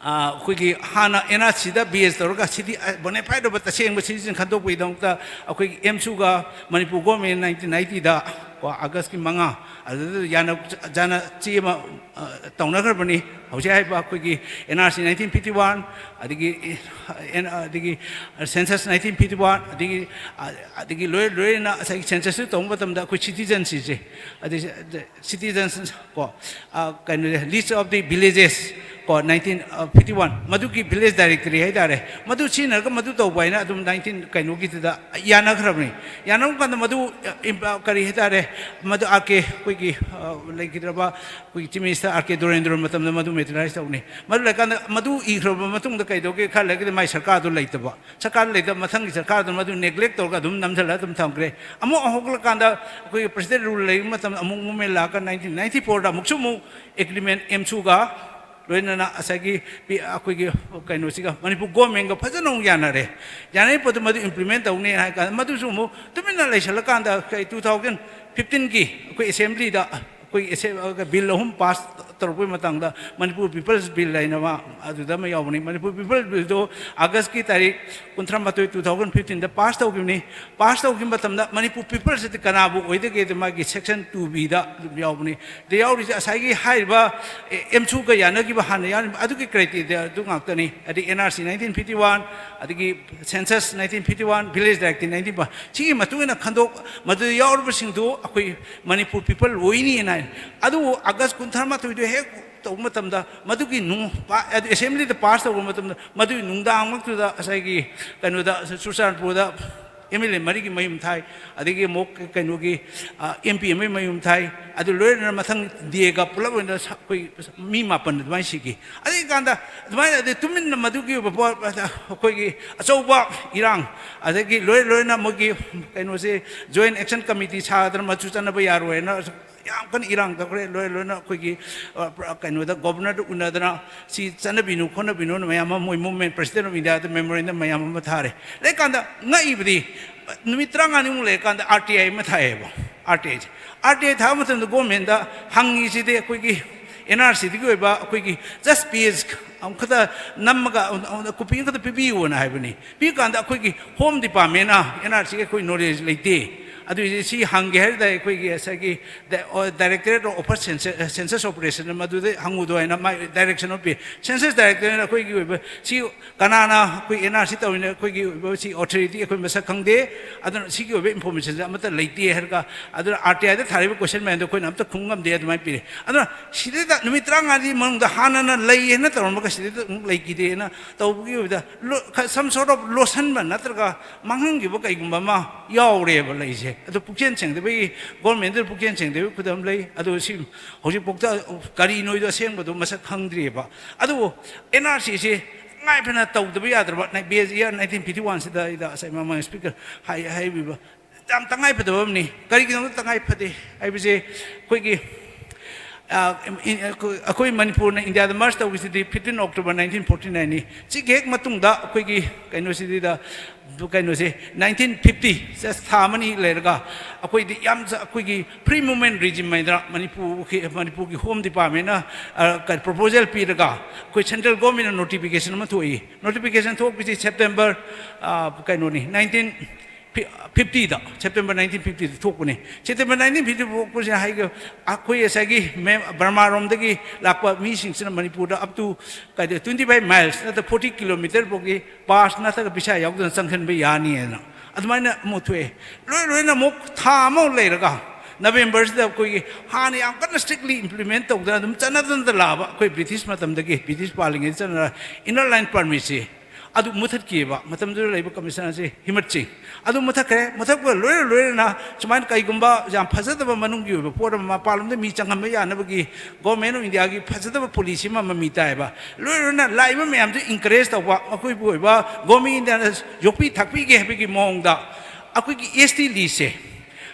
ꯑ, ꯑꯩꯈꯣꯏꯒꯤ ꯍꯥꯟꯅ NRCꯗ base ꯇꯧꯔꯒ ꯁꯤꯗꯤ, ꯑ, bona fide ꯑꯣꯏꯕ ꯇꯁꯦꯡꯕ citizen ꯈꯟꯗꯣꯛꯄꯒꯤꯗꯃꯛꯇ ꯑꯩꯈꯣꯏꯒꯤ AMSUꯒ ꯃꯅꯤꯄꯨꯔ government nineteen ninetyꯗ ꯀꯣ, ꯑꯥꯒꯁꯀꯤ ꯃꯉꯥ, ꯑꯗꯨꯗ ꯌꯥꯅ ꯌꯥꯅ ꯆꯦ ꯑꯃ, ꯑ, ꯇꯧꯅꯈ꯭ꯔꯕꯅꯤ꯫ ꯍꯧꯖꯤꯛ ꯍꯥꯏꯔꯤꯕ ꯑꯩꯈꯣꯏꯒꯤ N R C nineteen fifty one, ꯑꯗꯒꯤ, ꯑꯦꯟ-, ꯑꯗꯒꯤ census nineteen fifty one, ꯑꯗꯒꯤ, ꯑ, ꯑꯗꯒꯤ ꯂꯣꯏ-, ꯂꯣꯏꯅ ꯉꯁꯥꯏꯒꯤ census ꯇꯧꯕ ꯃꯇꯝꯗ ꯑꯩꯈꯣꯏ citizenship ꯁꯦ, ꯑꯗꯩ citizens ꯀꯣ, ꯑ, ꯀꯩꯅꯣ, list of the villages ꯀꯣ, nineteen fifty one, ꯃꯗꯨꯒꯤ village directory ꯍꯥꯏꯇꯥꯔꯦ, ꯃꯗꯨ ꯁꯤꯖꯤꯟꯅꯔꯒ ꯃꯗꯨ ꯇꯧꯕ ꯍꯥꯏꯅ ꯑꯗꯨꯝ nineteen ꯀꯩꯅꯣꯒꯤꯗꯨꯗ ꯌꯥꯅꯈ꯭ꯔꯕꯅꯤ꯫ ꯌꯥꯅꯕ ꯀꯥꯟꯗ ꯃꯗꯨ, ꯑ, ꯏꯝ-, ꯑ, ꯀꯔꯤ ꯍꯥꯏꯇꯥꯔꯦ, ꯃꯗꯨ R K ꯑꯩꯈꯣꯏꯒꯤ, ꯑ, ꯂꯩꯈꯤꯗ꯭ꯔꯕ ꯑꯩꯈꯣꯏꯒꯤ Chief Minister R K Dorendro ꯃꯇꯝꯗ ꯃꯗꯨ materialize ꯇꯧꯅꯤ꯫ ꯃꯗꯨ ꯂꯩꯔꯀꯥꯟꯗ ꯃꯗꯨ ꯏꯈ꯭ꯔꯕ ꯃꯇꯨꯡꯗ ꯀꯩꯗꯧꯒꯦ ꯈꯜꯂꯒꯗꯤ ꯃꯥꯏ ꯁꯔꯀꯥꯔꯗꯨ ꯂꯩꯇꯕ꯫ ꯁꯔꯀꯥꯔ ꯂꯩꯇꯕ ꯃꯊꯪꯒꯤ ꯁꯔꯀꯥꯔꯗꯨꯅ ꯃꯗꯨ neglect ꯇꯧꯔꯒ ꯑꯗꯨꯝ ꯅꯝꯁꯤꯜꯂꯒ ꯑꯗꯨꯝ ꯊꯝꯈ꯭ꯔꯦ꯫ ꯑꯃꯨꯛ ꯍꯧꯒꯠꯂꯀꯥꯟꯗ ꯑꯩꯈꯣꯏꯒꯤ president rule ꯂꯩꯕ ꯃꯇꯝꯗ ꯑꯃꯨꯛ movement ꯂꯥꯛꯑꯒ nineteen ninety four ꯗ ꯑꯃꯨꯛꯁꯨ ꯑꯃꯨꯛ agreement, ꯑꯦꯝꯁꯨꯒ ꯂꯣꯏꯅꯅ ꯉꯁꯥꯏꯒꯤ ꯄꯤ-, ꯑꯩꯈꯣꯏꯒꯤ ꯀꯩꯅꯣꯁꯤꯒ, ꯃꯅꯤꯄꯨꯔ government ꯀ ꯐꯖꯅ ꯑꯃꯨꯛ ꯌꯥꯅꯔꯦ꯫ ꯌꯥꯅꯔꯤ ꯄꯣꯠꯇꯨ ꯃꯗꯨ implement ꯇꯧꯅꯤ ꯍꯥꯏ ꯀꯥꯟꯗ ꯃꯗꯨꯁꯨ ꯑꯃꯨꯛ ꯇꯨꯃꯤꯟꯅ ꯂꯩꯁꯜꯂꯀꯥꯟꯗ ꯀꯩ two thousand fifteen ꯒꯤ ꯑꯩꯈꯣꯏ assembly ꯗ ꯑꯩꯈꯣꯏ ꯑꯦꯁꯦ-, ꯕꯤꯜ ꯑꯍꯨꯝ ꯄꯥꯁ ꯇꯧꯔꯛꯄꯒꯤ ꯃꯇꯥꯡꯗ ꯃꯅꯤꯄꯨꯔ People's Bill ꯍꯥꯏꯅ ꯑꯃ ꯑꯗꯨꯗ ꯑꯃ ꯌꯥꯎꯕꯅꯤ꯫ ꯃꯅꯤꯄꯨꯔ People's Bill ꯗꯣ ꯑꯥꯒꯁꯀꯤ ꯇꯥꯔꯤꯛ ꯀꯨꯟꯊ꯭ꯔꯥ ꯃꯥꯊꯣꯏ, two thousand fifteen ꯗ ꯄꯥꯁ ꯇꯧꯈꯤꯕꯅꯤ꯫ ꯄꯥꯁ ꯇꯧꯈꯤꯕ ꯃꯇꯝꯗ ꯃꯅꯤꯄꯨꯔ People's ꯁꯤꯗꯤ ꯀꯅꯥꯕꯨ ꯑꯣꯏꯗꯒꯦ? ꯑꯗꯨ ꯃꯥꯒꯤ section two B ꯗ ꯑꯗꯨꯝ ꯌꯥꯎꯕꯅꯤ꯫ ꯑꯗ ꯌꯥꯎꯔꯤꯁꯦ ꯉꯁꯥꯏꯒꯤ ꯍꯥꯏꯔꯤꯕ, ꯑꯦ, ꯑꯦꯝꯁꯨꯒ ꯌꯥꯅꯈꯤꯕ ꯍꯥꯟꯅ ꯌꯥꯎꯔꯤꯕ ꯑꯗꯨꯒꯤ criteria ꯑꯗꯨ ꯉꯥꯛꯇꯅꯤ꯫ ꯑꯗꯩ N R C nineteen fifty one, ꯑꯗꯒꯤ census nineteen fifty one, village directory nineteen fifty one, ꯁꯤꯒꯤ ꯃꯇꯨꯡ ꯏꯟꯅ ꯈꯟꯗꯣꯛ-, ꯃꯗꯨꯗ ꯌꯥꯎꯔꯤꯕꯁꯤꯡꯗꯨ ꯑꯩꯈꯣꯏ ꯃꯅꯤꯄꯨꯔ People ꯑꯣꯏꯅꯤꯅ ꯍꯥꯏ꯫ ꯑꯗꯨꯕꯨ ꯑꯥꯒꯁ ꯀꯨꯟꯊ꯭ꯔꯥ ꯃꯥꯊꯣꯏꯗꯨ ꯍꯦꯛ ꯇꯧꯕ ꯃꯇꯝꯗ, ꯃꯗꯨꯒꯤ ꯅꯨꯡ-, ꯄꯥ-, ꯑꯗꯨ assembly ꯗ ꯄꯥꯁ ꯇꯧꯕ ꯃꯇꯝꯗ, ꯃꯗꯨꯒꯤ ꯅꯨꯡꯗꯥꯡꯃꯛꯇꯨꯗ ꯉꯁꯥꯏꯒꯤ ꯀꯩꯅꯣꯗ, ꯆꯨꯔꯆꯥꯟꯄꯨꯔꯗ M L A ꯃꯔꯤꯒꯤ ꯃꯌꯨꯝ ꯊꯥꯏ, ꯑꯗꯒꯤ ꯑꯃꯨꯛ ꯀꯩꯅꯣꯒꯤ, ꯑ, M P ꯑꯃꯒꯤ ꯃꯌꯨꯝ ꯊꯥꯏ, ꯑꯗꯨ ꯂꯣꯏꯅꯅ ꯃꯊꯪ ꯗꯦꯒ ꯄꯨꯂꯞ ꯑꯣꯏꯅ ꯁ-, ꯑꯩꯈꯣꯏ ꯃꯤ ꯃꯥꯄꯟ ꯑꯗꯨꯃꯥꯏꯅ ꯁꯤꯈꯤ꯫ ꯑꯗꯨꯒꯤ ꯀꯥꯟꯗ ꯑꯗꯨꯃꯥꯏꯅ ꯑꯗꯩ ꯇꯨꯃꯤꯟꯅ ꯃꯗꯨꯒꯤ ꯑꯣꯏꯕ ꯄꯣꯠ, ꯑꯩꯈꯣꯏꯒꯤ ꯑꯆꯧꯕ ꯏꯔꯥꯡ, ꯑꯗꯒꯤ ꯂꯣꯏ-, ꯂꯣꯏꯅ ꯃꯣꯏꯒꯤ ꯀꯩꯅꯣꯁꯦ, Joint Action Committee ꯁꯥꯗꯅ ꯃꯗꯨ ꯆꯠꯅꯕ ꯌꯥꯔꯣꯏꯅ ꯌꯥꯝ ꯀꯟꯅ ꯏꯔꯥꯡ ꯇꯧꯈ꯭ꯔꯦ꯫ ꯂꯣꯏ-, ꯂꯣꯏꯅ ꯑꯩꯈꯣꯏꯒꯤ, ꯑ, ꯄ꯭ꯔ-, ꯀꯩꯅꯣꯗ, Governor ꯗ ꯎꯅꯗꯅ ꯁꯤ ꯆꯠꯅꯕꯤꯅꯨ ꯈꯣꯠꯅꯕꯤꯅꯨꯅ ꯃꯌꯥꯝ ꯑꯃ, ꯃꯣꯏ Movement, President of India the memorandum ꯃꯌꯥꯝ ꯑꯃ ꯊꯥꯔꯦ꯫ ꯂꯩꯀꯥꯟꯗ ꯉꯛꯏꯕꯗꯤ, ꯅꯨꯃꯤꯠ ꯇꯔꯥꯃꯉꯥꯅꯤꯃꯨꯛ ꯂꯩꯔꯀꯥꯟꯗ R T I ꯑꯃ ꯊꯥꯏꯌꯦꯕ꯫ R T I say, R T I ꯊꯥꯕ ꯃꯇꯝꯗ government ꯗ ꯍꯪꯉꯤꯁꯤꯗꯤ ꯑꯩꯈꯣꯏꯒꯤ N R C ꯗꯒꯤ ꯑꯣꯏꯕ ꯑꯩꯈꯣꯏꯒꯤ just page ꯑꯃꯈꯛꯇ ꯅꯝꯃꯒ, ꯀꯣꯄꯤ ꯑꯃꯈꯛꯇ ꯄꯤꯕꯤꯌꯨꯅ ꯍꯥꯏꯕꯅꯤ꯫ ꯄꯤꯀꯥꯟꯗ ꯑꯩꯈꯣꯏꯒꯤ Home Department ꯅ N R C ꯒꯤ ꯑꯩꯈꯣꯏ knowledge ꯂꯩꯇꯦ꯫ ꯑꯗꯨꯏꯁꯦ ꯁꯤ ꯍꯪꯒꯦ ꯍꯥꯏꯔꯗꯤ ꯑꯩꯈꯣꯏꯒꯤ ꯉꯁꯥꯏꯒꯤ Directorate of Upper Census Operation ꯃꯗꯨꯗ ꯍꯪꯉꯨꯗꯣ ꯍꯥꯏꯅ ꯃꯥꯏ direction ꯑꯃ ꯄꯤ꯫ Census Directorate ꯑꯩꯈꯣꯏꯒꯤ ꯑꯣꯏꯕ ꯁꯤ ꯀꯅꯥꯅ ꯑꯩꯈꯣꯏ N R C ꯇꯧꯔꯤꯅ ꯑꯩꯈꯣꯏꯒꯤ ꯑꯣꯏꯕ ꯁꯤ authority ꯑꯩꯈꯣꯏ ꯃꯁꯛ ꯈꯪꯗꯦ꯫ ꯑꯗꯨꯅ ꯁꯤꯒꯤ ꯑꯣꯏꯕ informationꯁꯦ ꯑꯃꯠꯇ ꯂꯩꯇꯦ ꯍꯥꯏꯔꯒ, ꯑꯗꯨꯅ R T Iꯗ ꯊꯥꯔꯤꯕ question ꯃꯌꯥꯝꯗꯣ ꯑꯩꯈꯣꯏꯅ ꯑꯝꯇ ꯈꯨꯝ ꯉꯝꯗꯦ ꯑꯗꯨꯃꯥꯏꯅ ꯄꯤꯔꯦ꯫ ꯑꯗꯨꯅ ꯁꯤꯗꯩꯗ ꯅꯨꯃꯤꯠ ꯇꯔꯥꯃꯉꯥꯒꯤ ꯃꯅꯨꯡꯗ ꯍꯥꯟꯅꯅ ꯂꯩ ꯍꯥꯏꯅ ꯇꯧꯔꯝꯃꯒ ꯁꯤꯗꯩꯗ ꯑꯃꯨꯛ ꯂꯩꯈꯤꯗꯦꯅ ꯇꯧꯕꯒꯤ ꯑꯣꯏꯕꯗ ꯂꯣ-, ꯈ-, some sort of ꯂꯣꯠꯁꯤꯟꯕ ꯅꯠꯇ꯭ꯔꯒ ꯃꯥꯡꯍꯟꯈꯤꯕ ꯀꯩꯒꯨꯝꯕ ꯑꯃ ꯌꯥꯎꯔꯦꯕ ꯂꯩꯁꯦ꯫ ꯑꯗꯨ ꯄꯨꯛꯆꯦꯜ ꯁꯦꯡꯗꯕꯒꯤ, governmentꯗꯨ ꯄꯨꯛꯆꯦꯜ ꯁꯦꯡꯗꯕꯒꯤ ꯈꯨꯗꯝ ꯂꯩ꯫ ꯑꯗꯨ ꯁꯤ ꯍꯧꯖꯤꯛꯐꯥꯎꯗ ꯀꯔꯤꯅꯣꯗꯣ ꯑꯁꯦꯡꯕꯗꯣ ꯃꯁꯛ ꯈꯪꯗ꯭ꯔꯤꯑꯕ꯫ ꯑꯗꯨꯕꯨ N R Cꯁꯦ ꯇꯉꯥꯏ ꯐꯗꯅ ꯇꯧꯗꯕ ꯌꯥꯗ꯭ꯔꯕ ꯅꯥꯏ-, base year nineteen fifty oneꯁꯤꯗ ꯑꯩꯗ ꯉꯁꯥꯏ ꯃꯃꯥꯡ speaker ꯍꯥꯏ-, ꯍꯥꯏꯕꯤꯕ ꯌꯥꯝ ꯇꯉꯥꯏ ꯐꯗꯕ ꯑꯃꯅꯤ꯫ ꯀꯔꯤꯒꯤꯅꯣꯗ ꯇꯉꯥꯏ ꯐꯗꯦ ꯍꯥꯏꯕꯁꯦ ꯑꯩꯈꯣꯏꯒꯤ, ꯑ, ꯏꯟ-, ꯏꯟ-, ꯑꯩꯈꯣꯏ, ꯑꯩꯈꯣꯏ ꯃꯅꯤꯄꯨꯔꯅ ꯏꯟꯗꯤꯌꯥꯗ merge ꯇꯧꯈꯤꯁꯤꯗꯤ fifteen October nineteen forty nineꯅꯤ꯫ ꯁꯤꯒꯤ ꯍꯦꯛ ꯃꯇꯨꯡꯗ ꯑꯩꯈꯣꯏꯒꯤ ꯀꯩꯅꯣꯁꯤꯗ, ꯀꯩꯅꯣꯁꯦ, nineteen fifty, just ꯊꯥ ꯑꯃꯅꯤ ꯂꯩꯔꯒ ꯑꯩꯈꯣꯏꯗꯤ ꯌꯥꯝ ꯆ-, ꯑꯩꯈꯣꯏꯒꯤ free movement regime ꯍꯥꯏꯗꯅ ꯃꯅꯤꯄꯨꯔꯒꯤ, ꯃꯅꯤꯄꯨꯔꯒꯤ Home Departmentꯅ, ꯑ, ꯀ-, proposal ꯄꯤꯔꯒ ꯑꯩꯈꯣꯏ central governmentꯅ notification ꯑꯃ ꯊꯣꯛꯏ꯫ Notification ꯊꯣꯛꯄꯁꯤ September, ꯑ, ꯀꯩꯅꯣꯅꯤ, nineteen fiftyꯗ, September nineteen fiftyꯗ ꯊꯣꯛꯄꯅꯤ꯫ September nineteen fifty ꯊꯣꯛꯄꯁꯤꯅ ꯍꯥꯏꯒ-, ꯑꯩꯈꯣꯏ ꯉꯁꯥꯏꯒꯤ ꯃꯦꯝ-, ꯕꯔꯃꯥꯔꯣꯝꯗꯒꯤ ꯂꯥꯛꯄ ꯃꯤꯁꯤꯡꯁꯤꯅ ꯃꯅꯤꯄꯨꯔꯗ up to ꯀꯥꯏꯗ twenty five miles ꯅꯠꯇ꯭ꯔ forty kilometre ꯐꯥꯎꯒꯤ pass ꯅꯠꯇ꯭ꯔꯒ visa ꯌꯥꯎꯗꯅ ꯆꯪꯁꯤꯟꯕ ꯌꯥꯅꯤ ꯍꯥꯏꯅ ꯑꯗꯨꯃꯥꯏꯅ ꯑꯃꯨꯛ ꯊꯣꯛꯑꯦ꯫ ꯂꯣꯏ ꯂꯣꯏꯅ ꯑꯃꯨꯛ ꯊꯥ ꯑꯃꯃꯨꯛ ꯂꯩꯔꯒ Novemberꯁꯤꯗ ꯑꯩꯈꯣꯏꯒꯤ ꯍꯥꯟꯅ ꯌꯥꯝ ꯀꯟꯅ strictly implement ꯇꯧꯗꯅ ꯑꯗꯨꯝ ꯆꯠꯅꯗꯅ ꯂꯥꯛꯑꯕ ꯑꯩꯈꯣꯏ British ꯃꯇꯝꯗꯒꯤ, British ꯄꯥꯜꯂꯤꯉꯩꯗ ꯆꯠꯅꯔ Inner Line Permitꯁꯤ ꯑꯗꯨ ꯃꯨꯊꯠꯈꯤꯑꯕ꯫ ꯃꯇꯝꯗꯨꯗ ꯂꯩꯕ commissionerꯁꯤ ꯍꯤꯃꯠ ꯁꯤꯡ꯫ ꯑꯗꯨ ꯃꯨꯊꯠꯈ꯭ꯔꯦ꯫ ꯃꯨꯊꯠꯄꯒ ꯂꯣꯏꯅ ꯂꯣꯏꯅꯅ ꯁꯨꯃꯥꯏꯅ ꯀꯩꯒꯨꯝꯕ ꯌꯥꯝ ꯐꯖꯗꯕ ꯃꯅꯨꯡꯒꯤ ꯑꯣꯏꯕ ꯄꯣꯠ ꯑꯃ ꯃꯄꯥꯟꯂꯣꯝꯗ ꯃꯤ ꯆꯪꯍꯟꯕ ꯌꯥꯅꯕꯒꯤ Government of Indiaꯒꯤ ꯐꯖꯗꯕ policy ꯑꯃ ꯃꯃꯤ ꯇꯥꯏꯕ꯫ ꯂꯣꯏ ꯂꯣꯏꯅ ꯂꯥꯛꯏꯕ ꯃꯌꯥꯝꯁꯨ encourage ꯇꯧꯕ, ꯃꯈꯣꯏꯕꯨ ꯑꯣꯏꯕ Government of Indiaꯅ ꯌꯣꯛꯄꯤ ꯊꯥꯛꯄꯤꯒꯦ ꯍꯥꯏꯕꯒꯤ ꯃꯑꯣꯡꯗ ꯑꯩꯈꯣꯏꯒꯤ S T listꯁꯦ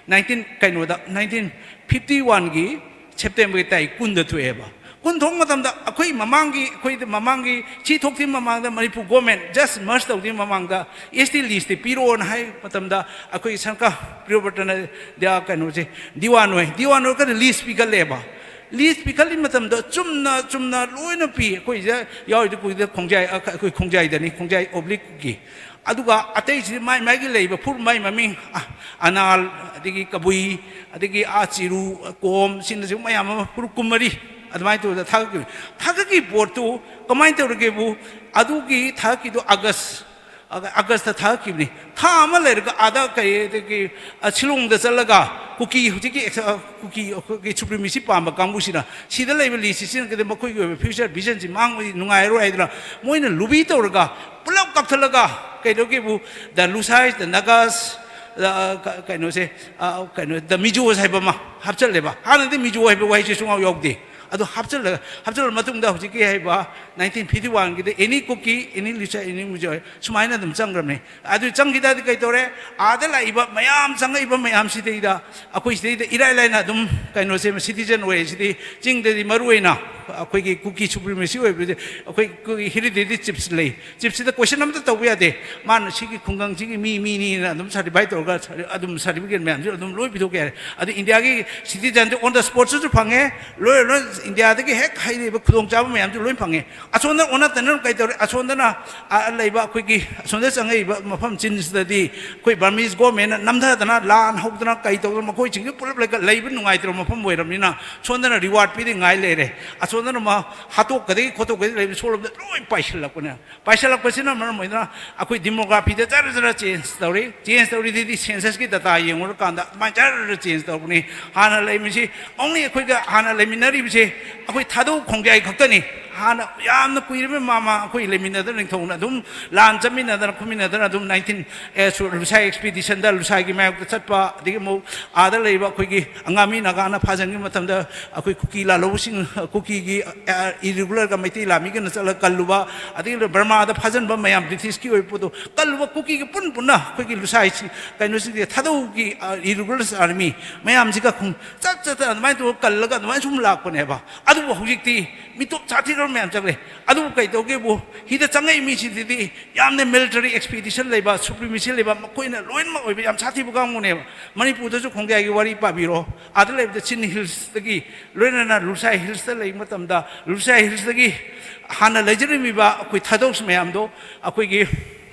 nineteen ꯀꯩꯅꯣꯗ, nineteen fifty oneꯒꯤ Septemberꯒꯤ ꯇꯥꯔꯤꯛ ꯀꯨꯟꯗ ꯊꯣꯛꯑꯦꯕ꯫ ꯀꯨꯟ ꯊꯣꯛꯄ ꯃꯇꯝꯗ ꯑꯩꯈꯣꯏ ꯃꯃꯥꯡꯒꯤ, ꯑꯩꯈꯣꯏꯗ ꯃꯃꯥꯡꯒꯤ ꯁꯤ ꯊꯣꯛꯇ꯭ꯔꯤ ꯃꯃꯥꯡꯗ ꯃꯅꯤꯄꯨꯔ government just merge ꯇꯧꯗ꯭ꯔꯤ ꯃꯃꯥꯡꯗ S T listꯇꯤ ꯄꯤꯔꯛꯑꯣꯅ ꯍꯥꯏ ꯃꯇꯝꯗ ꯑꯩꯈꯣꯏ ꯁꯪꯀ ꯄ꯭ꯔꯤꯌꯣꯕ꯭ꯔꯇꯅ ꯗ-, ꯀꯩꯅꯣꯁꯦ, ꯗꯤꯋꯥꯟ ꯑꯣꯏ, ꯗꯤꯋꯥꯟ ꯑꯣꯏꯔꯒꯅ list ꯄꯤꯈꯠꯂꯦꯕ꯫ List ꯄꯤꯈꯠꯂꯤ ꯃꯇꯝꯗ ꯆꯨꯝꯅ, ꯆꯨꯝꯅ ꯂꯣꯏꯅ ꯄꯤ꯫ ꯑꯩꯈꯣꯏꯁꯤꯗ ꯌꯥꯎꯔꯤꯗꯨ ꯀꯨꯏꯗ ꯈꯣꯡꯖꯥꯏ, ꯑꯩꯈꯣꯏ ꯈꯣꯡꯖꯥꯏꯗꯅꯤ, ꯈꯣꯡꯖꯥꯏ obliqueꯀꯤ꯫ ꯑꯗꯨꯒ ꯑꯇꯩꯁꯤꯗꯤ ꯃꯥꯏ ꯃꯥꯏꯒꯤ ꯂꯩꯕ ꯐꯨꯔꯨꯞ ꯃꯥꯏ ꯃꯃꯤꯡ, ꯑ, ꯑꯅꯥꯜ, ꯑꯗꯒꯤ ꯀꯕꯨꯏ, ꯑꯗꯒꯤ ꯑꯥ ꯆꯤꯔꯨ, ꯀꯣꯝ, ꯁꯤꯅꯆꯤꯡꯕ ꯃꯌꯥꯝ ꯑꯃ ꯐꯨꯔꯨꯞ ꯀꯨꯟꯃꯔꯤ ꯑꯗꯨꯃꯥꯏꯅ ꯇꯧꯗꯅ ꯊꯥꯒꯠꯈꯤꯕꯅꯤ꯫ ꯊꯥꯒꯠꯈꯤꯕ ꯄꯣꯠꯇꯨ ꯀꯃꯥꯏꯅ ꯇꯧꯔꯒꯦꯕꯨ, ꯑꯗꯨꯒꯤ ꯊꯥꯒꯠꯈꯤꯗꯨ ꯑꯥꯒꯁ, ꯑꯥꯒ-, ꯑꯥꯒꯁꯇ ꯊꯥꯒꯠꯈꯤꯕꯅꯤ꯫ ꯊꯥ ꯑꯃ ꯂꯩꯔꯒ ꯑꯥꯗ ꯀꯩ, ꯑꯗꯒꯤ, ꯑ, ꯁꯤꯂꯣꯡꯗ ꯆꯠꯂꯒ ꯀꯨꯀꯤ, ꯍꯧꯖꯤꯛꯀꯤ ꯑꯦꯛꯁ-, ꯑ, ꯀꯨꯀꯤ ꯑꯩꯈꯣꯏꯒꯤ ꯁꯨꯄ꯭ꯔꯤꯃꯦꯁꯤ ꯄꯥꯝꯕ ꯀꯥꯡꯕꯨꯁꯤꯅ ꯁꯤꯗ ꯂꯩꯕ ꯂꯤꯁꯁꯤꯡ ꯑꯁꯤꯅ ꯃꯈꯣꯏꯒꯤ ꯑꯣꯏꯕ ꯐ꯭ꯌꯨꯆꯔ ꯚꯤꯖꯟꯁꯤ ꯃꯥꯡꯕꯗꯤ ꯅꯨꯡꯉꯥꯏꯔꯔꯣꯏ ꯍꯥꯏꯗꯅ ꯃꯣꯏꯅ ꯂꯨꯕꯤ ꯇꯧꯔꯒ ꯄꯨꯂꯞ ꯀꯛꯊꯠꯂꯒ ꯀꯩꯗꯧꯒꯦꯕꯨ, the Lusais, the Nagas, ꯑ, ꯀ-, ꯀꯩꯅꯣꯁꯦ, ꯑ, ꯀꯩꯅꯣ, the Mizos ꯍꯥꯏꯕ ꯑꯃ ꯍꯥꯞꯆꯜꯂꯦꯕ꯫ ꯍꯥꯟꯅꯗꯤ ꯃꯤꯖꯣ ꯍꯥꯏꯕ ꯋꯥꯍꯩꯁꯦ ꯁꯨꯡꯌꯥꯎ ꯌꯥꯎꯗꯦ꯫ ꯑꯗꯨ ꯍꯥꯞꯆꯜꯂꯒ, ꯍꯥꯞꯆꯜꯂ ꯃꯇꯨꯡꯗ ꯍꯧꯖꯤꯛꯀꯤ ꯍꯥꯏꯕ nineteen fifty one ꯒꯤꯗ any Kuki, any Lusai, any Mizo ꯁꯨꯃꯥꯏꯅ ꯑꯗꯨꯝ ꯆꯪꯈ꯭ꯔꯕꯅꯤ꯫ ꯑꯗꯨ ꯆꯪꯈꯤ ꯇꯥꯔꯗꯤ ꯀꯩ ꯇꯧꯔꯦ? ꯑꯥꯗ ꯂꯥꯛꯏꯕ ꯃꯌꯥꯝ, ꯆꯪꯉꯛꯏꯕ ꯃꯌꯥꯝꯁꯤꯗꯩꯗ ꯑꯩꯈꯣꯏ ꯁꯤꯗꯩꯗ ꯏꯔꯥꯏ ꯂꯥꯏꯅ ꯑꯗꯨꯝ ꯀꯩꯅꯣꯁꯦ, ꯁꯤꯇꯤꯖꯟ ꯑꯣꯏꯔꯤꯁꯤꯗꯤ ꯆꯤꯡꯗꯗꯤ ꯃꯔꯨ ꯑꯣꯏꯅ ꯑꯩꯈꯣꯏꯒꯤ ꯀꯨꯀꯤ ꯁꯨꯄ꯭ꯔꯤꯃꯦꯁꯤ ꯑꯣꯏꯕꯁꯦ ꯑꯩꯈꯣꯏ, ꯑꯩꯈꯣꯏꯒꯤ ꯍꯦꯔꯤꯗꯤꯇꯤ ꯆꯤꯐꯁ ꯂꯩ꯫ ꯆꯤꯐꯁꯤꯗ ꯀꯣꯏꯁꯟ ꯑꯝꯇ ꯇꯧꯕ ꯌꯥꯗꯦ꯫ ꯃꯥꯅ ꯁꯤꯒꯤ ꯈꯨꯡꯒꯪꯁꯤꯒꯤ ꯃꯤ, ꯃꯤꯅꯤꯅ ꯑꯗꯨꯝ ꯁꯥꯔꯇꯤꯐꯥꯏ ꯇꯧꯔꯒ ꯁꯥꯔ-, ꯑꯗꯨꯝ ꯁꯥꯔꯇꯤꯐꯤꯀꯦꯠ ꯃꯌꯥꯝꯁꯨ ꯑꯗꯨꯝ ꯂꯣꯏ ꯄꯤꯊꯣꯛꯄ ꯌꯥꯔꯦ꯫ ꯑꯗꯨ ꯏꯟꯗꯤꯌꯥꯒꯤ ꯁꯤꯇꯤꯖꯟꯁꯨ on the spot ꯁꯨ ꯐꯪꯉꯦ, ꯂꯣꯏ, ꯂꯣꯏ ꯏꯟꯗꯤꯌꯥꯗꯒꯤ ꯍꯦꯛ ꯍꯩꯔꯤꯕ ꯈꯨꯗꯣꯡꯆꯥꯕ ꯃꯌꯥꯝꯁꯨ ꯂꯣꯏ ꯐꯪꯉꯦ꯫ ꯑꯁꯣꯝꯗ ꯑꯣꯟꯅ ꯇꯩꯅꯅ ꯀꯩ ꯇꯧꯔꯦ? ꯑꯁꯣꯝꯗꯅ, ꯑ, ꯂꯩꯕ ꯑꯩꯈꯣꯏꯒꯤ ꯑꯁꯣꯝꯗ ꯆꯪꯉꯛꯏꯕ ꯃꯐꯝ ꯆꯤꯟꯁꯤꯗꯗꯤ ꯑꯩꯈꯣꯏ ꯕꯔꯃꯤꯁ ꯒꯣꯔꯃꯦꯟꯅ ꯅꯝꯊꯗꯅ, ꯂꯥꯟ ꯍꯧꯗꯅ ꯀꯩ ꯇꯧꯗꯅ ꯃꯈꯣꯏꯁꯤꯡꯁꯤ ꯄꯨꯂꯞ ꯂꯩꯕ ꯅꯨꯡꯉꯥꯏꯇ꯭ꯔꯕ ꯃꯐꯝ ꯑꯣꯏꯔꯕꯅꯤꯅ ꯁꯣꯝꯗꯅ ꯔꯤꯋꯥꯔꯗ ꯄꯤꯔꯤ ꯉꯥꯏ ꯂꯩꯔꯦ꯫ ꯑꯁꯣꯝꯗꯅ ꯃꯥ ꯍꯥꯠꯇꯣꯛꯀꯗꯒꯤ ꯈꯣꯠꯇꯣꯛꯀꯗꯒꯤ ꯂꯩꯕ ꯁꯣꯝꯂꯣꯝꯗ ꯂꯣꯏ ꯄꯥꯏꯁꯤꯜꯂꯛꯄꯅꯦ꯫ ꯄꯥꯏꯁꯤꯜꯂꯛꯄꯁꯤꯅ ꯃꯔꯝ ꯑꯣꯏꯗꯨꯅ ꯑꯩꯈꯣꯏ ꯗꯤꯃꯣꯒ꯭ꯔꯥꯐꯤꯗ ꯖꯔ ꯖꯔ ꯆꯦꯟꯖ ꯇꯧꯔꯤ꯫ ꯆꯦꯟꯖ ꯇꯧꯔꯤꯗꯨꯗꯤ ꯁꯦꯟꯁꯁꯀꯤ ꯗꯇꯥ ꯌꯦꯡꯉꯨꯔꯀꯥꯟꯗ ꯑꯗꯨꯃꯥꯏꯅ ꯖꯔ ꯖꯔ ꯆꯦꯟꯖ ꯇꯧꯕꯅꯤ꯫ ꯍꯥꯟꯅ ꯂꯩꯔꯝꯃꯤꯁꯤ, only ꯑꯩꯈꯣꯏꯒ ꯍꯥꯟꯅ ꯂꯩꯃꯤꯟꯅꯔꯤꯕꯁꯦ ꯑꯩꯈꯣꯏ ꯊꯥꯗꯧ ꯈꯣꯡꯖꯥꯏ ꯈꯛꯇꯅꯤ꯫ ꯍꯥꯟꯅ ꯌꯥꯝꯅ ꯀꯨꯏꯔꯕ ꯃꯃꯥꯡ ꯑꯩꯈꯣꯏ ꯂꯩꯃꯤꯟꯅꯗꯅ ꯅꯤꯡꯊꯧꯅ ꯑꯗꯨꯝ ꯂꯥꯟ ꯆꯠꯃꯤꯟꯅꯗꯅ ꯈꯣꯠꯃꯤꯟꯅꯗꯅ ꯑꯗꯨꯝ nineteen, ꯑꯦ, ꯁꯨ-, ꯂꯨꯁꯥꯏ ꯑꯦꯛꯁꯄꯤꯗꯤꯁꯟꯗ ꯂꯨꯁꯥꯏꯒꯤ ꯃꯥꯌꯣꯛꯇ ꯆꯠꯄ, ꯑꯗꯒꯤ ꯑꯃꯨꯛ ꯑꯥꯗ ꯂꯩꯕ ꯑꯩꯈꯣꯏꯒꯤ ꯑꯉꯥꯃꯤ ꯅꯥꯒꯥꯅ ꯐꯥꯖꯟꯈꯤꯕ ꯃꯇꯝꯗ ꯑꯩꯈꯣꯏ ꯀꯨꯀꯤ ꯂꯥꯜꯍꯧꯕꯁꯤꯡ, ꯀꯨꯀꯤꯒꯤ, ꯑ, ꯏꯔꯤꯒꯨꯂꯔꯒ ꯃꯩꯇꯩ ꯂꯥꯟꯃꯤꯒꯅ ꯆꯠꯂꯒ ꯀꯜꯂꯨꯕ, ꯑꯗꯒꯤ ꯕꯔꯃꯥꯗ ꯐꯥꯖꯟꯕ ꯃꯌꯥꯝ, ꯕ꯭ꯔꯤꯇꯤꯁꯀꯤ ꯑꯣꯏꯕ ꯄꯣꯠꯇꯣ ꯀꯜꯂꯨꯕ, ꯀꯨꯀꯤꯒꯤ ꯄꯨꯟ ꯄꯨꯟꯅ ꯑꯩꯈꯣꯏꯒꯤ ꯂꯨꯁꯥꯏꯁꯤ, ꯀꯩꯅꯣꯁꯤꯡꯁꯦ, ꯊꯥꯗꯧꯒꯤ, ꯑ, ꯏꯔꯤꯒꯨꯂꯔ ꯑꯥꯔꯃꯤ ꯃꯌꯥꯝꯁꯤꯒ ꯈꯨꯝ-, ꯆꯠ ꯆꯠꯇꯅ ꯑꯗꯨꯃꯥꯏꯅ ꯇꯧꯔꯒ ꯀꯜꯂꯒ ꯑꯗꯨꯃꯥꯏꯅ ꯁꯨꯝ ꯂꯥꯛꯄꯅꯦꯕ꯫ ꯑꯗꯨꯕꯨ ꯍꯧꯖꯤꯛꯇꯤ ꯃꯤꯇꯣꯞ ꯁꯥꯊꯤꯈ꯭ꯔꯕ ꯃꯌꯥꯝ ꯆꯪꯂꯦ꯫ ꯑꯗꯨꯕꯨ ꯀꯩ ꯇꯧꯒꯦꯕꯨ, ꯍꯤꯗ ꯆꯪꯉꯛꯏ ꯃꯤꯁꯤꯡꯁꯤꯗꯤ ꯌꯥꯝꯅ ꯃꯤꯂꯤꯇꯔꯤ ꯑꯦꯛꯁꯄꯤꯗꯤꯁꯟ ꯂꯩꯕ, ꯁꯨꯄ꯭ꯔꯤꯃꯦꯁꯤ ꯂꯩꯕ, ꯃꯈꯣꯏꯅ ꯂꯣꯏꯅꯃꯛ ꯑꯣꯏꯕ ꯌꯥꯝ ꯁꯥꯊꯤꯕ ꯀꯥꯡꯕꯨꯅꯦꯕ꯫ ꯃꯅꯤꯄꯨꯔꯗꯁꯨ ꯈꯣꯡꯖꯥꯏꯒꯤ ꯋꯥꯔꯤ ꯄꯥꯕꯤꯔꯣ꯫ ꯑꯥꯗ ꯂꯩꯕꯗ ꯆꯤꯟ ꯍꯤꯜꯁꯇꯒꯤ ꯂꯣꯏꯅꯅ ꯂꯨꯁꯥꯏ ꯍꯤꯜꯁꯇ ꯂꯩꯕ ꯃꯇꯝꯗ, ꯂꯨꯁꯥꯏ ꯍꯤꯜꯁꯇꯒꯤ ꯍꯥꯟꯅ ꯂꯩꯖꯔꯝꯃꯤꯕ ꯑꯩꯈꯣꯏ ꯊꯥꯗꯧꯁ ꯃꯌꯥꯝꯗꯣ ꯑꯩꯈꯣꯏꯒꯤ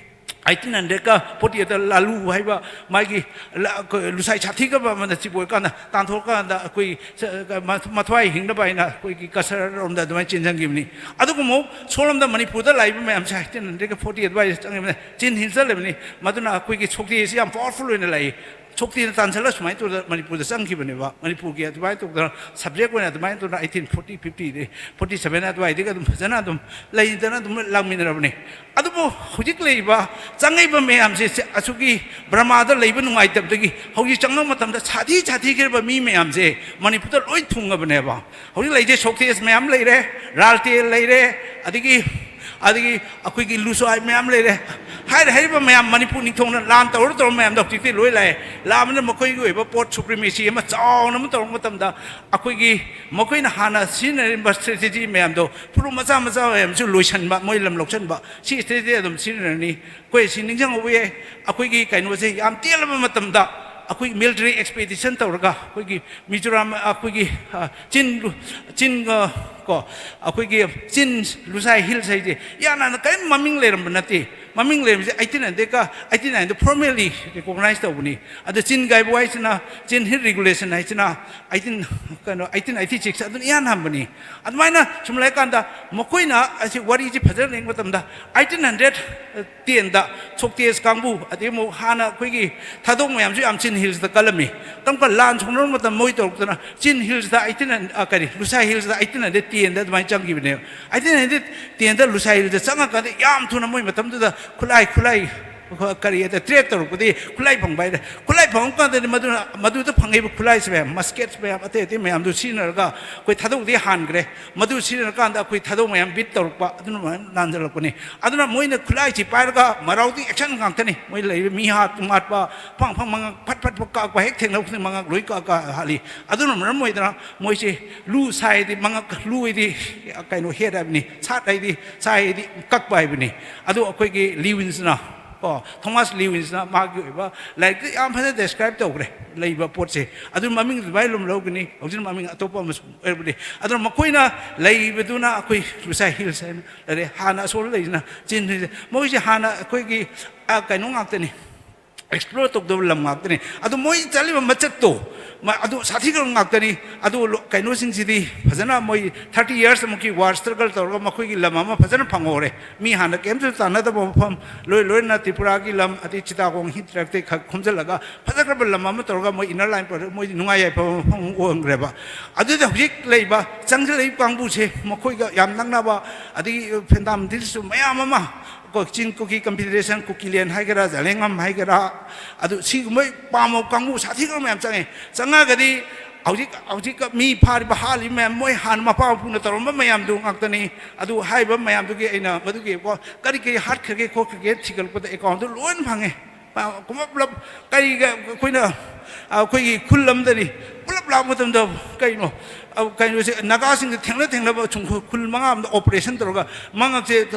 ꯑꯩꯠꯇꯤꯟ ꯍꯟꯗ꯭ꯔꯦꯗꯀ ꯐꯣꯔꯇꯤ ꯑꯩꯠꯇ ꯂꯥꯂꯨ ꯍꯥꯏꯕ ꯃꯥꯒꯤ ꯂ-, ꯑꯩꯈꯣꯏ ꯂꯨꯁꯥꯏ ꯁꯥꯊꯤꯈ꯭ꯔꯕ ꯑꯃꯅ ꯆꯤꯞ ꯑꯣꯏꯔꯀꯥꯟꯗ ꯇꯥꯟꯊꯣꯛꯑꯀꯥꯟꯗ ꯑꯩꯈꯣꯏ ꯁ-, ꯃ-, ꯃꯊ꯭ꯋꯥꯏ ꯍꯤꯡꯅꯕ ꯍꯥꯏꯅ ꯑꯩꯈꯣꯏꯒꯤ ꯀꯁꯔꯔꯣꯝꯗ ꯑꯗꯨꯃꯥꯏꯅ ꯆꯦꯟꯁꯤꯟꯈꯤꯕꯅꯤ꯫ ꯑꯗꯨꯒ ꯑꯃꯨꯛ ꯁꯣꯝꯂꯣꯝꯗ ꯃꯅꯤꯄꯨꯔꯗ ꯂꯥꯛꯏꯕ ꯃꯌꯥꯝꯁꯦ ꯑꯩꯠꯇꯤꯟ ꯍꯟꯗ꯭ꯔꯦꯗꯀ ꯐꯣꯔꯇꯤ ꯑꯗꯨꯋꯥꯏꯗ ꯆꯪꯉꯤꯕꯅꯤ, ꯆꯤꯟ ꯍꯤꯜ ꯆꯠꯂꯤꯕꯅꯤ꯫ ꯃꯗꯨꯅ ꯑꯩꯈꯣꯏꯒꯤ ꯁꯣꯛꯇꯤꯁꯤ ꯌꯥꯝ ꯄꯋꯥꯔꯐꯨꯜ ꯑꯣꯏꯅ ꯂꯥꯛꯏ꯫ ꯁꯣꯛꯇꯤꯅ ꯇꯥꯟꯁꯤꯜꯂ ꯁꯨꯃꯥꯏꯅ ꯇꯧꯗꯅ ꯃꯅꯤꯄꯨꯔꯗ ꯆꯪꯈꯤꯕꯅꯦꯕ꯫ ꯃꯅꯤꯄꯨꯔꯒꯤ ꯑꯗꯨꯃꯥꯏꯅ ꯇꯧꯗꯅ ꯁꯕꯖꯦꯛ ꯑꯣꯏꯅ ꯑꯗꯨꯃꯥꯏꯅ ꯇꯧꯗꯅ ꯑꯩꯠꯇꯤꯟ ꯐꯣꯔꯇꯤ ꯐꯤꯐꯇꯤꯗꯒꯤ ꯐꯣꯔꯇꯤ ꯁꯕꯦꯟ ꯑꯗꯨꯋꯥꯏꯗꯒꯤ ꯑꯗꯨꯝ ꯐꯖꯅ ꯑꯗꯨꯝ ꯂꯩꯗꯅ ꯑꯗꯨꯝ ꯂꯥꯛꯃꯤꯟꯅꯔꯕꯅꯤ꯫ ꯑꯗꯨꯕꯨ ꯍꯧꯖꯤꯛ ꯂꯩꯔꯤꯕ ꯆꯪꯉꯛꯏꯕ ꯃꯌꯥꯝꯁꯦ, ꯑꯁꯨꯛꯀꯤ ꯕꯔꯃꯥꯗ ꯂꯩꯕ ꯅꯨꯡꯉꯥꯏꯇꯕꯗꯒꯤ ꯍꯧꯖꯤꯛ ꯆꯪꯉꯛꯄ ꯃꯇꯝꯗ ꯁꯥꯊꯤ ꯁꯥꯊꯤꯈ꯭ꯔꯕ ꯃꯤ ꯃꯌꯥꯝꯁꯦ ꯃꯅꯤꯄꯨꯔꯗ ꯂꯣꯏ ꯊꯨꯡꯉꯕꯅꯦꯕ꯫ ꯍꯧꯖꯤꯛ ꯂꯩꯔꯤꯁꯦ ꯁꯣꯛꯇꯦꯖ ꯃꯌꯥꯝ ꯂꯩꯔꯦ, ꯔꯥꯜꯇꯦꯜ ꯂꯩꯔꯦ, ꯑꯗꯒꯤ, ꯑꯗꯒꯤ ꯑꯩꯈꯣꯏꯒꯤ ꯂꯨꯁꯥꯏ ꯃꯌꯥꯝ ꯂꯩꯔꯦ꯫ ꯍꯥꯏꯔ ꯍꯥꯏꯔꯤꯕ ꯃꯌꯥꯝ ꯃꯅꯤꯄꯨꯔ ꯅꯤꯡꯊꯧꯅ ꯂꯥꯟ ꯇꯧꯔ ꯇꯧꯔ ꯃꯌꯥꯝꯗꯣ ꯍꯧꯖꯤꯛꯇꯤ ꯂꯣꯏ ꯂꯥꯛꯑꯦ꯫ ꯂꯥꯛꯑꯕꯅꯤꯅ ꯃꯈꯣꯏꯒꯤ ꯑꯣꯏꯕ ꯄꯣꯠ ꯁꯨꯄ꯭ꯔꯤꯃꯦꯁꯤ ꯑꯃ ꯆꯥꯎꯅ ꯑꯃ ꯇꯧꯔꯛꯄ ꯃꯇꯝꯗ ꯑꯩꯈꯣꯏꯒꯤ ꯃꯈꯣꯏꯅ ꯍꯥꯟꯅ ꯁꯤꯖꯤꯟꯅꯔꯤꯕ ꯁ꯭ꯇ꯭ꯔꯦꯇꯦꯖꯤ ꯃꯌꯥꯝꯗꯣ ꯐꯨꯔꯨꯞ ꯃꯆꯥ ꯃꯆꯥ ꯃꯌꯥꯝꯁꯨ ꯂꯣꯏꯁꯤꯟꯕ, ꯃꯣꯏ ꯂꯝ ꯂꯧꯁꯤꯟꯕ, ꯁꯤ ꯁ꯭ꯇ꯭ꯔꯦꯇꯦꯖꯤ ꯑꯗꯨꯝ ꯁꯤꯖꯤꯟꯅꯔꯅꯤ꯫ ꯑꯩꯈꯣꯏ ꯁꯤ ꯅꯤꯡꯁꯤꯡꯍꯧꯕ ꯌꯥꯏ, ꯑꯩꯈꯣꯏꯒꯤ ꯀꯩꯅꯣꯁꯦ ꯌꯥꯝ ꯇꯦꯜꯂꯕ ꯃꯇꯝꯗ ꯑꯩꯈꯣꯏ ꯃꯤꯂꯤꯇꯔꯤ ꯑꯦꯛꯁꯄꯦꯗꯤꯁꯟ ꯇꯧꯔꯒ ꯑꯩꯈꯣꯏꯒꯤ ꯃꯤꯖꯣꯔꯥꯝ, ꯑꯩꯈꯣꯏꯒꯤ, ꯑ, ꯆꯤꯟ, ꯆꯤꯟ, ꯑ, ꯀꯣ, ꯑꯩꯈꯣꯏꯒꯤ ꯆꯤꯟ ꯂꯨꯁꯥꯏ ꯍꯤꯜꯁ ꯍꯥꯏꯁꯦ ꯏꯍꯥꯟ ꯍꯥꯟꯅ ꯀꯔꯤꯝ ꯃꯃꯤꯡ ꯂꯩꯔꯝꯕ ꯅꯠꯇꯦ꯫ ꯃꯃꯤꯡ ꯂꯩꯔꯝꯕꯁꯦ ꯑꯩꯠꯇꯤꯟ ꯍꯟꯗ꯭ꯔꯦꯗꯀ ꯑꯩꯠꯇꯤꯟ ꯅꯥꯏꯟꯗ ꯐꯣꯔꯃꯦꯜꯂꯤ ꯔꯤꯀꯣꯛꯅꯥꯏꯖ ꯇꯧꯕꯅꯤ꯫ ꯑꯗ ꯆꯤꯟ ꯒꯥꯏꯕꯨ ꯍꯥꯏꯁꯤꯅ, ꯆꯤꯟ ꯍꯤꯜ ꯔꯤꯒꯨꯂꯦꯁꯟ ꯍꯥꯏꯁꯤꯅ ꯑꯩꯠꯇꯤꯟ, ꯀꯩꯅꯣ, ꯑꯩꯠꯇꯤꯟ ꯑꯩꯠꯇꯤ ꯁꯤꯛꯁ ꯑꯗꯨꯅ ꯏꯍꯥꯟ ꯍꯥꯟꯕꯅꯤ꯫ ꯑꯗꯨꯃꯥꯏꯅ ꯁꯨꯝ ꯂꯩꯔꯀꯥꯟꯗ ꯃꯈꯣꯏꯅ ꯑꯁꯤ ꯋꯥꯔꯤꯁꯤ ꯐꯖꯅ ꯌꯦꯡꯕ ꯃꯇꯝꯗ ꯑꯩꯠꯇꯤꯟ ꯍꯟꯗ꯭ꯔꯦꯗ ꯇꯦꯟꯗ ꯁꯣꯛꯇꯦꯖ ꯀꯥꯡꯕꯨ, ꯑꯗꯩ ꯑꯃꯨꯛ ꯍꯥꯟꯅ ꯑꯩꯈꯣꯏꯒꯤ ꯊꯥꯗꯣꯛ ꯃꯌꯥꯝꯁꯨ ꯌꯥꯝ ꯆꯤꯟ ꯍꯤꯜꯁꯇ ꯀꯜꯂꯝꯃꯤ꯫ ꯀꯔꯝ ꯀꯥꯟ ꯂꯥꯟ ꯁꯣꯛꯅꯔꯨꯕ ꯃꯇꯝ ꯃꯣꯏ ꯇꯧꯔꯛꯇꯅ ꯆꯤꯟ ꯍꯤꯜꯁꯇ ꯑꯩꯠꯇꯤꯟ, ꯑ, ꯀꯔꯤ, ꯂꯨꯁꯥꯏ ꯍꯤꯜꯁꯇ ꯑꯩꯠꯇꯤꯟ ꯍꯟꯗ꯭ꯔꯦꯗ ꯇꯦꯟꯗ ꯑꯗꯨꯃꯥꯏꯅ ꯆꯪꯈꯤꯕꯅꯦꯕ꯫ ꯑꯩꯠꯇꯤꯟ ꯍꯟꯗ꯭ꯔꯦꯗ ꯇꯦꯟꯗ ꯂꯨꯁꯥꯏ ꯍꯤꯜꯁꯇ ꯆꯪꯉꯀꯥꯟꯗ ꯌꯥꯝ ꯊꯨꯅ ꯃꯣꯏ ꯃꯇꯝꯗꯨꯗ ꯈꯨꯠꯂꯥꯏ, ꯈꯨꯠꯂꯥꯏ, ꯀꯔꯤ ꯍꯥꯏꯗ, ꯇ꯭ꯔꯦꯠ ꯇꯧꯔꯛꯄꯗꯤ ꯈꯨꯠꯂꯥꯏ ꯐꯪꯕ ꯍꯥꯏꯗ, ꯈꯨꯠꯂꯥꯏ ꯐꯪꯉꯛ ꯀꯥꯟꯗꯗꯤ ꯃꯗꯨꯅ, ꯃꯗꯨꯗ ꯐꯪꯉꯛꯏꯕ ꯈꯨꯠꯂꯥꯏꯁꯤ ꯃꯌꯥꯝ, ꯃꯁꯀꯦꯠꯁ ꯃꯌꯥꯝ, ꯑꯇꯩ ꯑꯇꯩ ꯃꯌꯥꯝꯗꯨ ꯁꯤꯖꯤꯟꯅꯔꯒ ꯑꯩꯈꯣꯏ ꯊꯥꯗꯣꯛꯇꯤ ꯍꯥꯟꯈ꯭ꯔꯦ꯫ ꯃꯗꯨ ꯁꯤꯖꯤꯟꯅꯔꯀꯥꯟꯗ ꯑꯩꯈꯣꯏ ꯊꯥꯗꯣꯛ ꯃꯌꯥꯝ ꯕꯤꯠ ꯇꯧꯔꯛꯄ, ꯑꯗꯨꯅ ꯃꯌꯥꯝ ꯂꯥꯟꯖꯜꯂꯛꯄꯅꯤ꯫ ꯑꯗꯨꯅ ꯃꯣꯏꯅ ꯈꯨꯠꯂꯥꯏꯁꯤ ꯄꯥꯏꯔꯒ ꯃꯔꯥꯎꯗꯤ ꯑꯦꯛꯁꯟ ꯉꯥꯛꯇꯅꯤ꯫ ꯃꯣꯏ ꯂꯩꯔꯤꯕ ꯃꯤ ꯍꯥꯠ ꯍꯥꯠꯄ, ꯐꯪ ꯐꯪ ꯃꯉꯛ ꯐꯠ ꯐꯠ ꯐꯠ ꯀꯛꯄ, ꯍꯦꯛ ꯊꯦꯡꯅꯕ ꯈꯨꯗꯤꯡ ꯃꯉꯛ ꯂꯣꯏ ꯀꯛ ꯀꯛ ꯍꯥꯠꯂꯤ꯫ ꯑꯗꯨꯅ ꯃꯔꯝ ꯑꯣꯏꯗꯅ ꯃꯣꯏꯁꯤ ꯂꯨ ꯁꯥꯏꯗꯤ ꯃꯉꯛ, ꯂꯨ ꯍꯥꯏꯗꯤ ꯀꯩꯅꯣ, ꯍꯦꯠ ꯍꯥꯏꯕꯅꯤ, ꯁꯥꯠ ꯍꯥꯏꯗꯤ, ꯁꯥꯏ ꯍꯥꯏꯗꯤ ꯀꯛꯄ ꯍꯥꯏꯕꯅꯤ꯫ ꯑꯗꯨ ꯑꯩꯈꯣꯏꯒꯤ ꯂꯤꯋꯤꯟꯁꯅ ꯀꯣ, ꯊꯣꯃꯥꯁ ꯂꯤꯋꯤꯟꯁꯅ ꯃꯥꯒꯤ ꯑꯣꯏꯕ ꯂꯥꯏꯔꯤꯛꯇ ꯌꯥꯝ ꯐꯖꯅ ꯗꯦꯁꯀ꯭ꯔꯥꯏꯕ ꯇꯧꯈ꯭ꯔꯦ ꯂꯩꯕ ꯄꯣꯠꯁꯦ꯫ ꯑꯗꯨ ꯃꯃꯤꯡ ꯑꯗꯨꯃꯥꯏꯅ ꯑꯗꯨꯝ ꯂꯧꯒꯅꯤ, ꯍꯧꯖꯤꯛ ꯃꯃꯤꯡ ꯑꯇꯣꯞꯄ ꯑꯃꯁꯨ ꯑꯣꯏꯔꯕꯗꯤ꯫ ꯑꯗꯨꯅ ꯃꯈꯣꯏꯅ ꯂꯩꯕꯗꯨꯅ ꯑꯩꯈꯣꯏ ꯂꯨꯁꯥꯏ ꯍꯤꯜꯁ ꯍꯥꯏꯅ ꯂꯩꯔꯦ꯫ ꯍꯥꯟꯅ ꯑꯁꯣꯝꯗ ꯂꯩꯁꯤꯅ ꯆꯤꯟ ꯍꯤꯜꯁ꯫ ꯃꯣꯏꯁꯦ ꯍꯥꯟꯅ ꯑꯩꯈꯣꯏꯒꯤ, ꯑ, ꯀꯩꯅꯣ ꯉꯥꯛꯇꯅꯤ, ꯑꯦꯛꯁꯄ꯭ꯂꯣꯔ ꯇꯧꯗꯕ ꯂꯝ ꯉꯥꯛꯇꯅꯤ꯫ ꯑꯗꯨ ꯃꯣꯏ ꯆꯠꯂꯤꯕ ꯃꯆꯠꯇꯣ, ꯃ-, ꯑꯗꯨ ꯁꯥꯊꯤꯈ꯭ꯔꯕ ꯉꯥꯛꯇꯅꯤ꯫ ꯑꯗꯨ ꯂꯣ-, ꯀꯩꯅꯣꯁꯤꯡꯁꯤꯗꯤ ꯐꯖꯅ ꯃꯣꯏ ꯊꯥꯔꯇꯤ ꯌꯔꯁ ꯑꯃꯨꯛꯀꯤ ꯋꯥꯔ ꯁ꯭ꯇ꯭ꯔꯒꯜ ꯇꯧꯔꯒ ꯃꯈꯣꯏꯒꯤ ꯂꯝ ꯑꯃ ꯐꯖꯅ ꯐꯪꯍꯧꯔꯦ꯫ ꯃꯤ ꯍꯥꯟꯅ ꯀꯩꯝꯇ ꯇꯥꯟꯅꯗꯕ ꯃꯐꯝ, ꯂꯣꯏ ꯂꯣꯏꯅ ꯇ꯭ꯔꯤꯄꯨꯔꯥꯒꯤ ꯂꯝ, ꯑꯗꯩ ꯆꯤꯇꯥꯒꯣꯡ ꯍꯤꯠ ꯇ꯭ꯔꯦꯛꯇꯩ ꯈ-, ꯈꯣꯝꯖꯤꯜꯂꯒ ꯐꯖꯈ꯭ꯔꯕ ꯂꯝ ꯑꯃ ꯇꯧꯔꯒ ꯃꯣꯏ ꯏꯟꯅꯔ ꯂꯥꯏꯟ ꯄ꯭ꯔꯣꯖꯦꯛ, ꯃꯣꯏ ꯅꯨꯡꯉꯥꯏ ꯌꯥꯏꯐꯕ ꯃꯐꯝ ꯑꯃ ꯑꯣꯏꯍꯟꯈ꯭ꯔꯦꯕ꯫ ꯑꯗꯨꯗ ꯍꯧꯖꯤꯛ ꯂꯩꯕ ꯆꯪꯁꯤꯜꯂꯛꯏꯕ ꯀꯥꯡꯕꯨꯁꯦ ꯃꯈꯣꯏꯒ ꯌꯥꯝ ꯅꯛꯅꯕ, ꯑꯗꯒꯤ ꯐꯟꯗꯥꯃꯦꯟꯇꯦꯂꯤꯁ ꯃꯌꯥꯝ ꯑꯃ, ꯀꯣ-, ꯆꯤꯡ ꯀꯨꯀꯤ ꯀꯟꯐꯦꯗꯔꯦꯁꯟ, ꯀꯨꯀꯤꯂꯦꯟ ꯍꯥꯏꯒꯦꯔꯥ, ꯖꯂꯦꯡꯉꯝ ꯍꯥꯏꯒꯦꯔꯥ, ꯑꯗꯨ ꯁꯤꯒꯨꯝꯕ ꯄꯥꯝꯕ ꯀꯥꯡꯕꯨ ꯁꯥꯊꯤꯈ꯭ꯔꯕ ꯃꯌꯥꯝ ꯆꯪꯉꯦ꯫ ꯆꯪꯉꯛꯑꯒꯗꯤ ꯍꯧꯖꯤꯛ, ꯍꯧꯖꯤꯛ ꯃꯤ ꯐꯥꯔꯤꯕ, ꯍꯥꯠꯂꯤꯕ ꯃꯌꯥꯝ, ꯃꯣꯏ ꯍꯥꯟꯅ ꯃꯄꯥ ꯃꯄꯨꯅ ꯇꯧꯔꯝꯕ ꯃꯌꯥꯝꯗꯨ ꯉꯥꯛꯇꯅꯤ꯫ ꯑꯗꯨ ꯍꯥꯏꯔꯤꯕ ꯃꯌꯥꯝꯗꯨꯒꯤ ꯑꯩꯅ ꯃꯗꯨꯒꯤ ꯀꯣ-, ꯀꯔꯤ ꯀꯔꯤ ꯍꯥꯠꯈ꯭ꯔꯒꯦ ꯈꯣꯠꯈ꯭ꯔꯒꯦ ꯊꯤꯒꯠꯂꯛꯄꯗ ꯑꯦꯀꯥꯎꯟꯗꯨ ꯂꯣꯏꯅ ꯐꯪꯉꯦ꯫ ꯄ-, ꯄꯨꯂꯞ ꯄꯨꯂꯞ ꯀꯔꯤꯒ ꯑꯩꯈꯣꯏꯅ, ꯑꯩꯈꯣꯏꯒꯤ ꯈꯨꯜ ꯑꯃꯗꯅꯤ ꯄꯨꯂꯞ ꯂꯥꯛꯄ ꯃꯇꯝꯗ ꯀꯩꯅꯣ, ꯑ, ꯀꯩꯅꯣꯁꯦ ꯅꯥꯒꯥꯁꯤꯡꯗ ꯊꯦꯡꯅ ꯊꯦꯡꯅꯕ ꯁꯨꯝ ꯈꯨ-, ꯈꯨꯜ ꯃꯉꯥ ꯑꯃꯗ ꯑꯣꯄꯔꯦꯁꯟ ꯇꯧꯔꯒ ꯃꯉꯛꯁꯦ,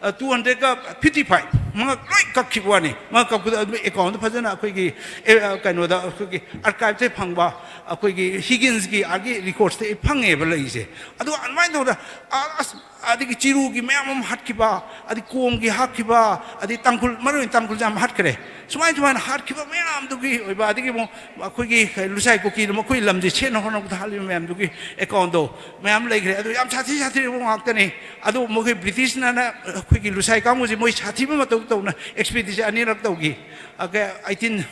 ꯑ, two hundred ꯐꯤꯐty five ꯃꯉꯛ ꯂꯣꯏ ꯀꯛꯈꯤꯕ ꯋꯥꯅꯤ꯫ ꯃꯉꯛ ꯀꯛꯄꯗ ꯑꯗꯨ ꯑꯦꯀꯥꯎꯟꯗ ꯐꯖꯅ ꯑꯩꯈꯣꯏꯒꯤ, ꯑꯦ, ꯑ, ꯀꯩꯅꯣꯗ ꯑꯩꯈꯣꯏꯒꯤ ꯑꯥꯔꯀꯥꯏꯞꯇ ꯐꯪꯕ ꯑꯩꯈꯣꯏꯒꯤ ꯍꯤꯒꯤꯟꯁꯀꯤ ꯑꯥꯔꯒꯤ ꯔꯦꯀꯣꯔꯠꯁꯇ ꯑꯩ ꯐꯪꯉꯦꯕ ꯂꯩꯁꯦ꯫ ꯑꯗꯨ ꯑꯗꯨꯃꯥꯏꯅ ꯇꯧꯗꯅ, ꯑ, ꯑꯁ, ꯑꯗꯒꯤ ꯆꯤꯔꯨꯒꯤ ꯃꯌꯥꯝ ꯑꯃ ꯍꯥꯠꯈꯤꯕ, ꯑꯗꯩ ꯀꯣꯝꯒꯤ ꯍꯥꯠꯈꯤꯕ, ꯑꯗꯩ ꯇꯥꯡꯈꯨꯜ, ꯃꯔꯨ ꯑꯣꯏꯅ ꯇꯥꯡꯈꯨꯜꯁꯦ ꯌꯥꯝ ꯍꯥꯠꯈ꯭ꯔꯦ꯫ ꯁꯨꯃꯥꯏ ꯁꯨꯃꯥꯏꯅ ꯍꯥꯠꯈꯤꯕ ꯃꯌꯥꯝꯗꯨꯒꯤ ꯑꯣꯏꯕ, ꯑꯗꯒꯤ ꯑꯃꯨꯛ ꯑꯩꯈꯣꯏꯒꯤ ꯂꯨꯁꯥꯏ ꯀꯨꯀꯤꯅ ꯃꯈꯣꯏ ꯂꯝꯁꯦ ꯁꯦꯠꯅ ꯍꯣꯠꯅꯕꯗ ꯍꯥꯠꯂꯤꯕ ꯃꯌꯥꯝꯗꯨꯒꯤ ꯑꯦꯀꯥꯎꯟꯗꯣ ꯃꯌꯥꯝ ꯂꯩꯈ꯭ꯔꯦ꯫ ꯑꯗꯨ ꯌꯥꯝ ꯁꯥꯊꯤ ꯁꯥꯊꯤꯔꯕ ꯉꯥꯛꯇꯅꯤ꯫ ꯑꯗꯨ ꯃꯈꯣꯏ ꯕ꯭ꯔꯤꯇꯤꯁꯅ ꯑꯩꯈꯣꯏꯒꯤ ꯂꯨꯁꯥꯏ ꯀꯥꯡꯕꯨꯁꯦ ꯃꯣꯏ ꯁꯥꯊꯤꯕ ꯃꯇꯧ ꯇꯧꯅ ꯑꯦꯛꯁꯄꯤꯗꯤꯁꯟ ꯑꯅꯤꯔꯛ ꯇꯧꯈꯤ꯫ ꯑꯩꯠꯇꯤꯟ,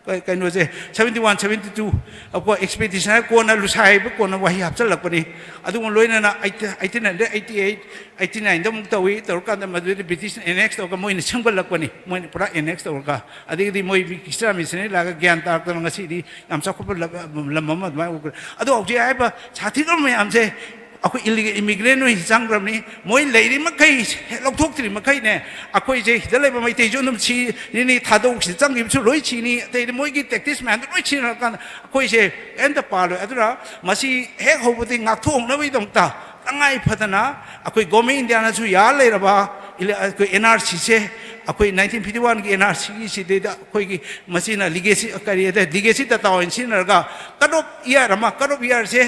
ꯀ-, ꯀꯩꯅꯣꯁꯦ, ꯁꯕꯦꯟꯇꯤ ꯋꯥꯟ, ꯁꯕꯦꯟꯇꯤ ꯇꯨ, ꯑꯩꯈꯣꯏ ꯑꯦꯛꯁꯄꯤꯗꯤꯁꯟ ꯍꯥꯏ ꯀꯣꯟꯅ ꯂꯨꯁꯥꯏ ꯍꯥꯏꯕ ꯀꯣꯟꯅ ꯋꯥꯍꯩ ꯍꯥꯞꯆꯤꯜꯂꯛꯄꯅꯤ꯫ ꯑꯗꯨꯒ ꯂꯣꯏꯅꯅ eighteen hundred eighty eight, eighty ꯅꯥꯏꯟꯗ ꯑꯃꯨꯛ ꯇꯧꯏ꯫ ꯇꯧꯔꯀꯥꯟꯗ ꯃꯗꯨꯗꯤ ꯕ꯭ꯔꯤꯇꯤꯁꯅ ꯑꯦꯅꯦꯛꯁ ꯇꯧꯔꯒ ꯃꯣꯏꯅ ꯁꯦꯝꯒꯠꯂꯛꯄꯅꯤ꯫ ꯃꯣꯏꯅ ꯄꯨꯔꯥ ꯑꯦꯅꯦꯛꯁ ꯇꯧꯔꯒ꯫ ꯑꯗꯒꯤꯗꯤ ꯃꯣꯏ ꯈ꯭ꯔꯤꯁꯇꯤꯌꯥꯟ ꯃꯤꯁꯅꯔꯤ ꯂꯥꯛꯑꯒ ꯒ꯭ꯌꯥꯟ ꯇꯥꯔꯛꯇꯅ ꯉꯁꯤꯗꯤ ꯌꯥꯝ ꯆꯥꯎꯈꯠꯄ ꯂꯝ, ꯂꯝ ꯑꯃ ꯑꯗꯨꯃꯥꯏꯅ ꯑꯣꯏꯈ꯭ꯔꯦ꯫ ꯑꯗꯣ ꯍꯧꯖꯤꯛ ꯍꯥꯏꯔꯤꯕ ꯁꯥꯊꯤꯔꯕ ꯃꯌꯥꯝꯁꯦ ꯑꯩꯈꯣꯏ ꯏꯂꯤꯒꯦꯜ ꯏꯃꯤꯒ꯭ꯔꯦꯟ ꯑꯣꯏꯅ ꯆꯪꯈ꯭ꯔꯕꯅꯤ꯫ ꯃꯣꯏ ꯂꯩꯔꯤ ꯃꯈꯩ ꯍꯦꯛ ꯂꯧꯊꯣꯛꯇ꯭ꯔꯤ ꯃꯈꯩꯅꯦ, ꯑꯩꯈꯣꯏꯁꯦ ꯁꯤꯗ ꯂꯩꯕ ꯃꯩꯇꯩꯁꯨ ꯑꯗꯨꯝ ꯁꯤꯔꯤꯅꯤ, ꯊꯥꯗꯣꯛꯁꯤꯗ ꯆꯪꯈꯤꯕꯁꯨ ꯂꯣꯏ ꯁꯤꯅꯤ꯫ ꯑꯇꯩꯗꯤ ꯃꯣꯏꯒꯤ ꯇꯦꯛꯇꯤꯁ ꯃꯌꯥꯝꯗꯣ ꯂꯣꯏ ꯁꯤꯖꯤꯟꯅꯔꯀꯥꯟꯗ ꯑꯩꯈꯣꯏꯁꯦ ꯀꯔꯤꯝꯇ ꯄꯥꯜꯂꯣꯏ꯫ ꯑꯗꯨꯅ ꯃꯁꯤ ꯍꯦꯛ ꯍꯧꯕꯗꯒꯤ ꯉꯥꯛꯊꯣꯛꯍꯧꯅꯕꯒꯤꯗꯃꯛꯇ ꯇꯉꯥꯏ ꯐꯗꯅ ꯑꯩꯈꯣꯏ ꯒꯣꯔꯃꯦꯟ ꯏꯟꯗꯤꯌꯥꯅꯁꯨ ꯌꯥ ꯂꯩꯔꯕ ꯏꯂꯦ-, ꯑꯩꯈꯣꯏ ꯑꯦꯟ ꯑꯥꯔ ꯁꯤꯁꯦ ꯑꯩꯈꯣꯏ ꯅꯥꯏꯟꯇꯤꯟ ꯐꯤꯐꯇꯤ ꯋꯥꯟꯒꯤ ꯑꯦꯟ ꯑꯥꯔ ꯁꯤꯒꯤꯁꯤꯗꯩꯗ ꯑꯩꯈꯣꯏꯒꯤ ꯃꯁꯤꯅ ꯂꯤꯒꯦꯁꯤ ꯀꯔꯤ ꯍꯥꯏꯇꯥꯔꯦ, ꯂꯤꯒꯦꯁꯤ ꯗꯇꯥ ꯑꯣꯏꯅ ꯁꯤꯖꯤꯟꯅꯔꯒ ꯀꯠ ꯑꯣꯐ ꯏꯌꯥꯔ ꯑꯃ, ꯀꯠ ꯑꯣꯐ ꯏꯌꯥꯔꯁꯦ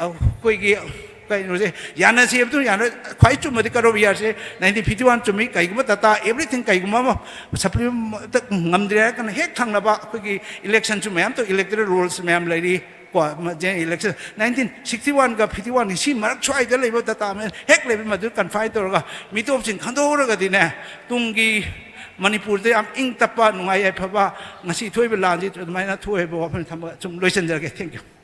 ꯑꯩꯈꯣꯏꯒꯤ ꯀꯩꯅꯣꯁꯦ ꯌꯥꯅꯁꯤ ꯍꯥꯏꯕꯗꯨ ꯌꯥꯅ, ꯈ꯭ꯋꯥꯏ ꯆꯨꯝꯕꯗꯤ ꯀꯠ ꯑꯣꯐ ꯏꯌꯥꯔꯁꯦ ꯅꯥꯏꯟꯇꯤꯟ ꯐꯤꯐꯇꯤ ꯋꯥꯟ ꯆꯨꯝꯃꯤ꯫ ꯀꯩꯒꯨꯝꯕ ꯗꯇꯥ ꯑꯦꯕ꯭ꯔꯤꯊꯤꯡ ꯀꯩꯒꯨꯝꯕ ꯑꯃ ꯁꯄ꯭ꯂꯤꯃꯦꯟꯠ ꯉꯝꯗ꯭ꯔꯦ ꯍꯥꯏꯔꯒꯅ ꯍꯦꯛ ꯊꯪꯅꯕ ꯑꯩꯈꯣꯏꯒꯤ ꯏꯂꯦꯛꯁꯟꯁꯨ ꯃꯌꯥꯝ ꯇꯧ, ꯏꯂꯦꯛꯇꯣꯔꯦꯜ ꯔꯣꯜꯁ ꯃꯌꯥꯝ ꯂꯩꯔꯤ꯫ ꯀꯣ, ꯖꯦꯅꯔꯦꯜ ꯏꯂꯦꯛꯁꯟ ꯅꯥꯏꯟꯇꯤꯟ ꯁꯤꯛꯁꯇꯤ ꯋꯥꯟꯒ ꯐꯤꯐꯇꯤ ꯋꯥꯟꯒꯤ ꯁꯤ ꯃꯔꯛ ꯁ꯭ꯋꯥꯏꯗ ꯂꯩꯕ ꯗꯇꯥ ꯃꯌꯥꯝ ꯍꯦꯛ ꯂꯩꯕ ꯃꯗꯨ ꯀꯟꯐꯥꯏꯟ ꯇꯧꯔꯒ ꯃꯤꯇꯣꯞꯁꯤꯡ ꯈꯪꯗꯣꯛꯍꯧꯔꯒꯗꯤꯅꯦ, ꯇꯨꯡꯒꯤ ꯃꯅꯤꯄꯨꯔꯗ ꯌꯥꯝ ꯏꯪ ꯇꯞꯄ, ꯅꯨꯡꯉꯥꯏ ꯌꯥꯏꯐꯕ, ꯉꯁꯤ ꯊꯣꯛꯏꯕ ꯂꯥꯟꯁꯤ ꯑꯗꯨꯃꯥꯏꯅ ꯊꯣꯛꯑꯦ ꯍꯥꯏꯕ ꯋꯥꯐꯝ ꯊꯝꯃꯒ ꯁꯨꯝ ꯂꯣꯏꯁꯤꯟꯖꯔꯒꯦ꯫ Thank you꯫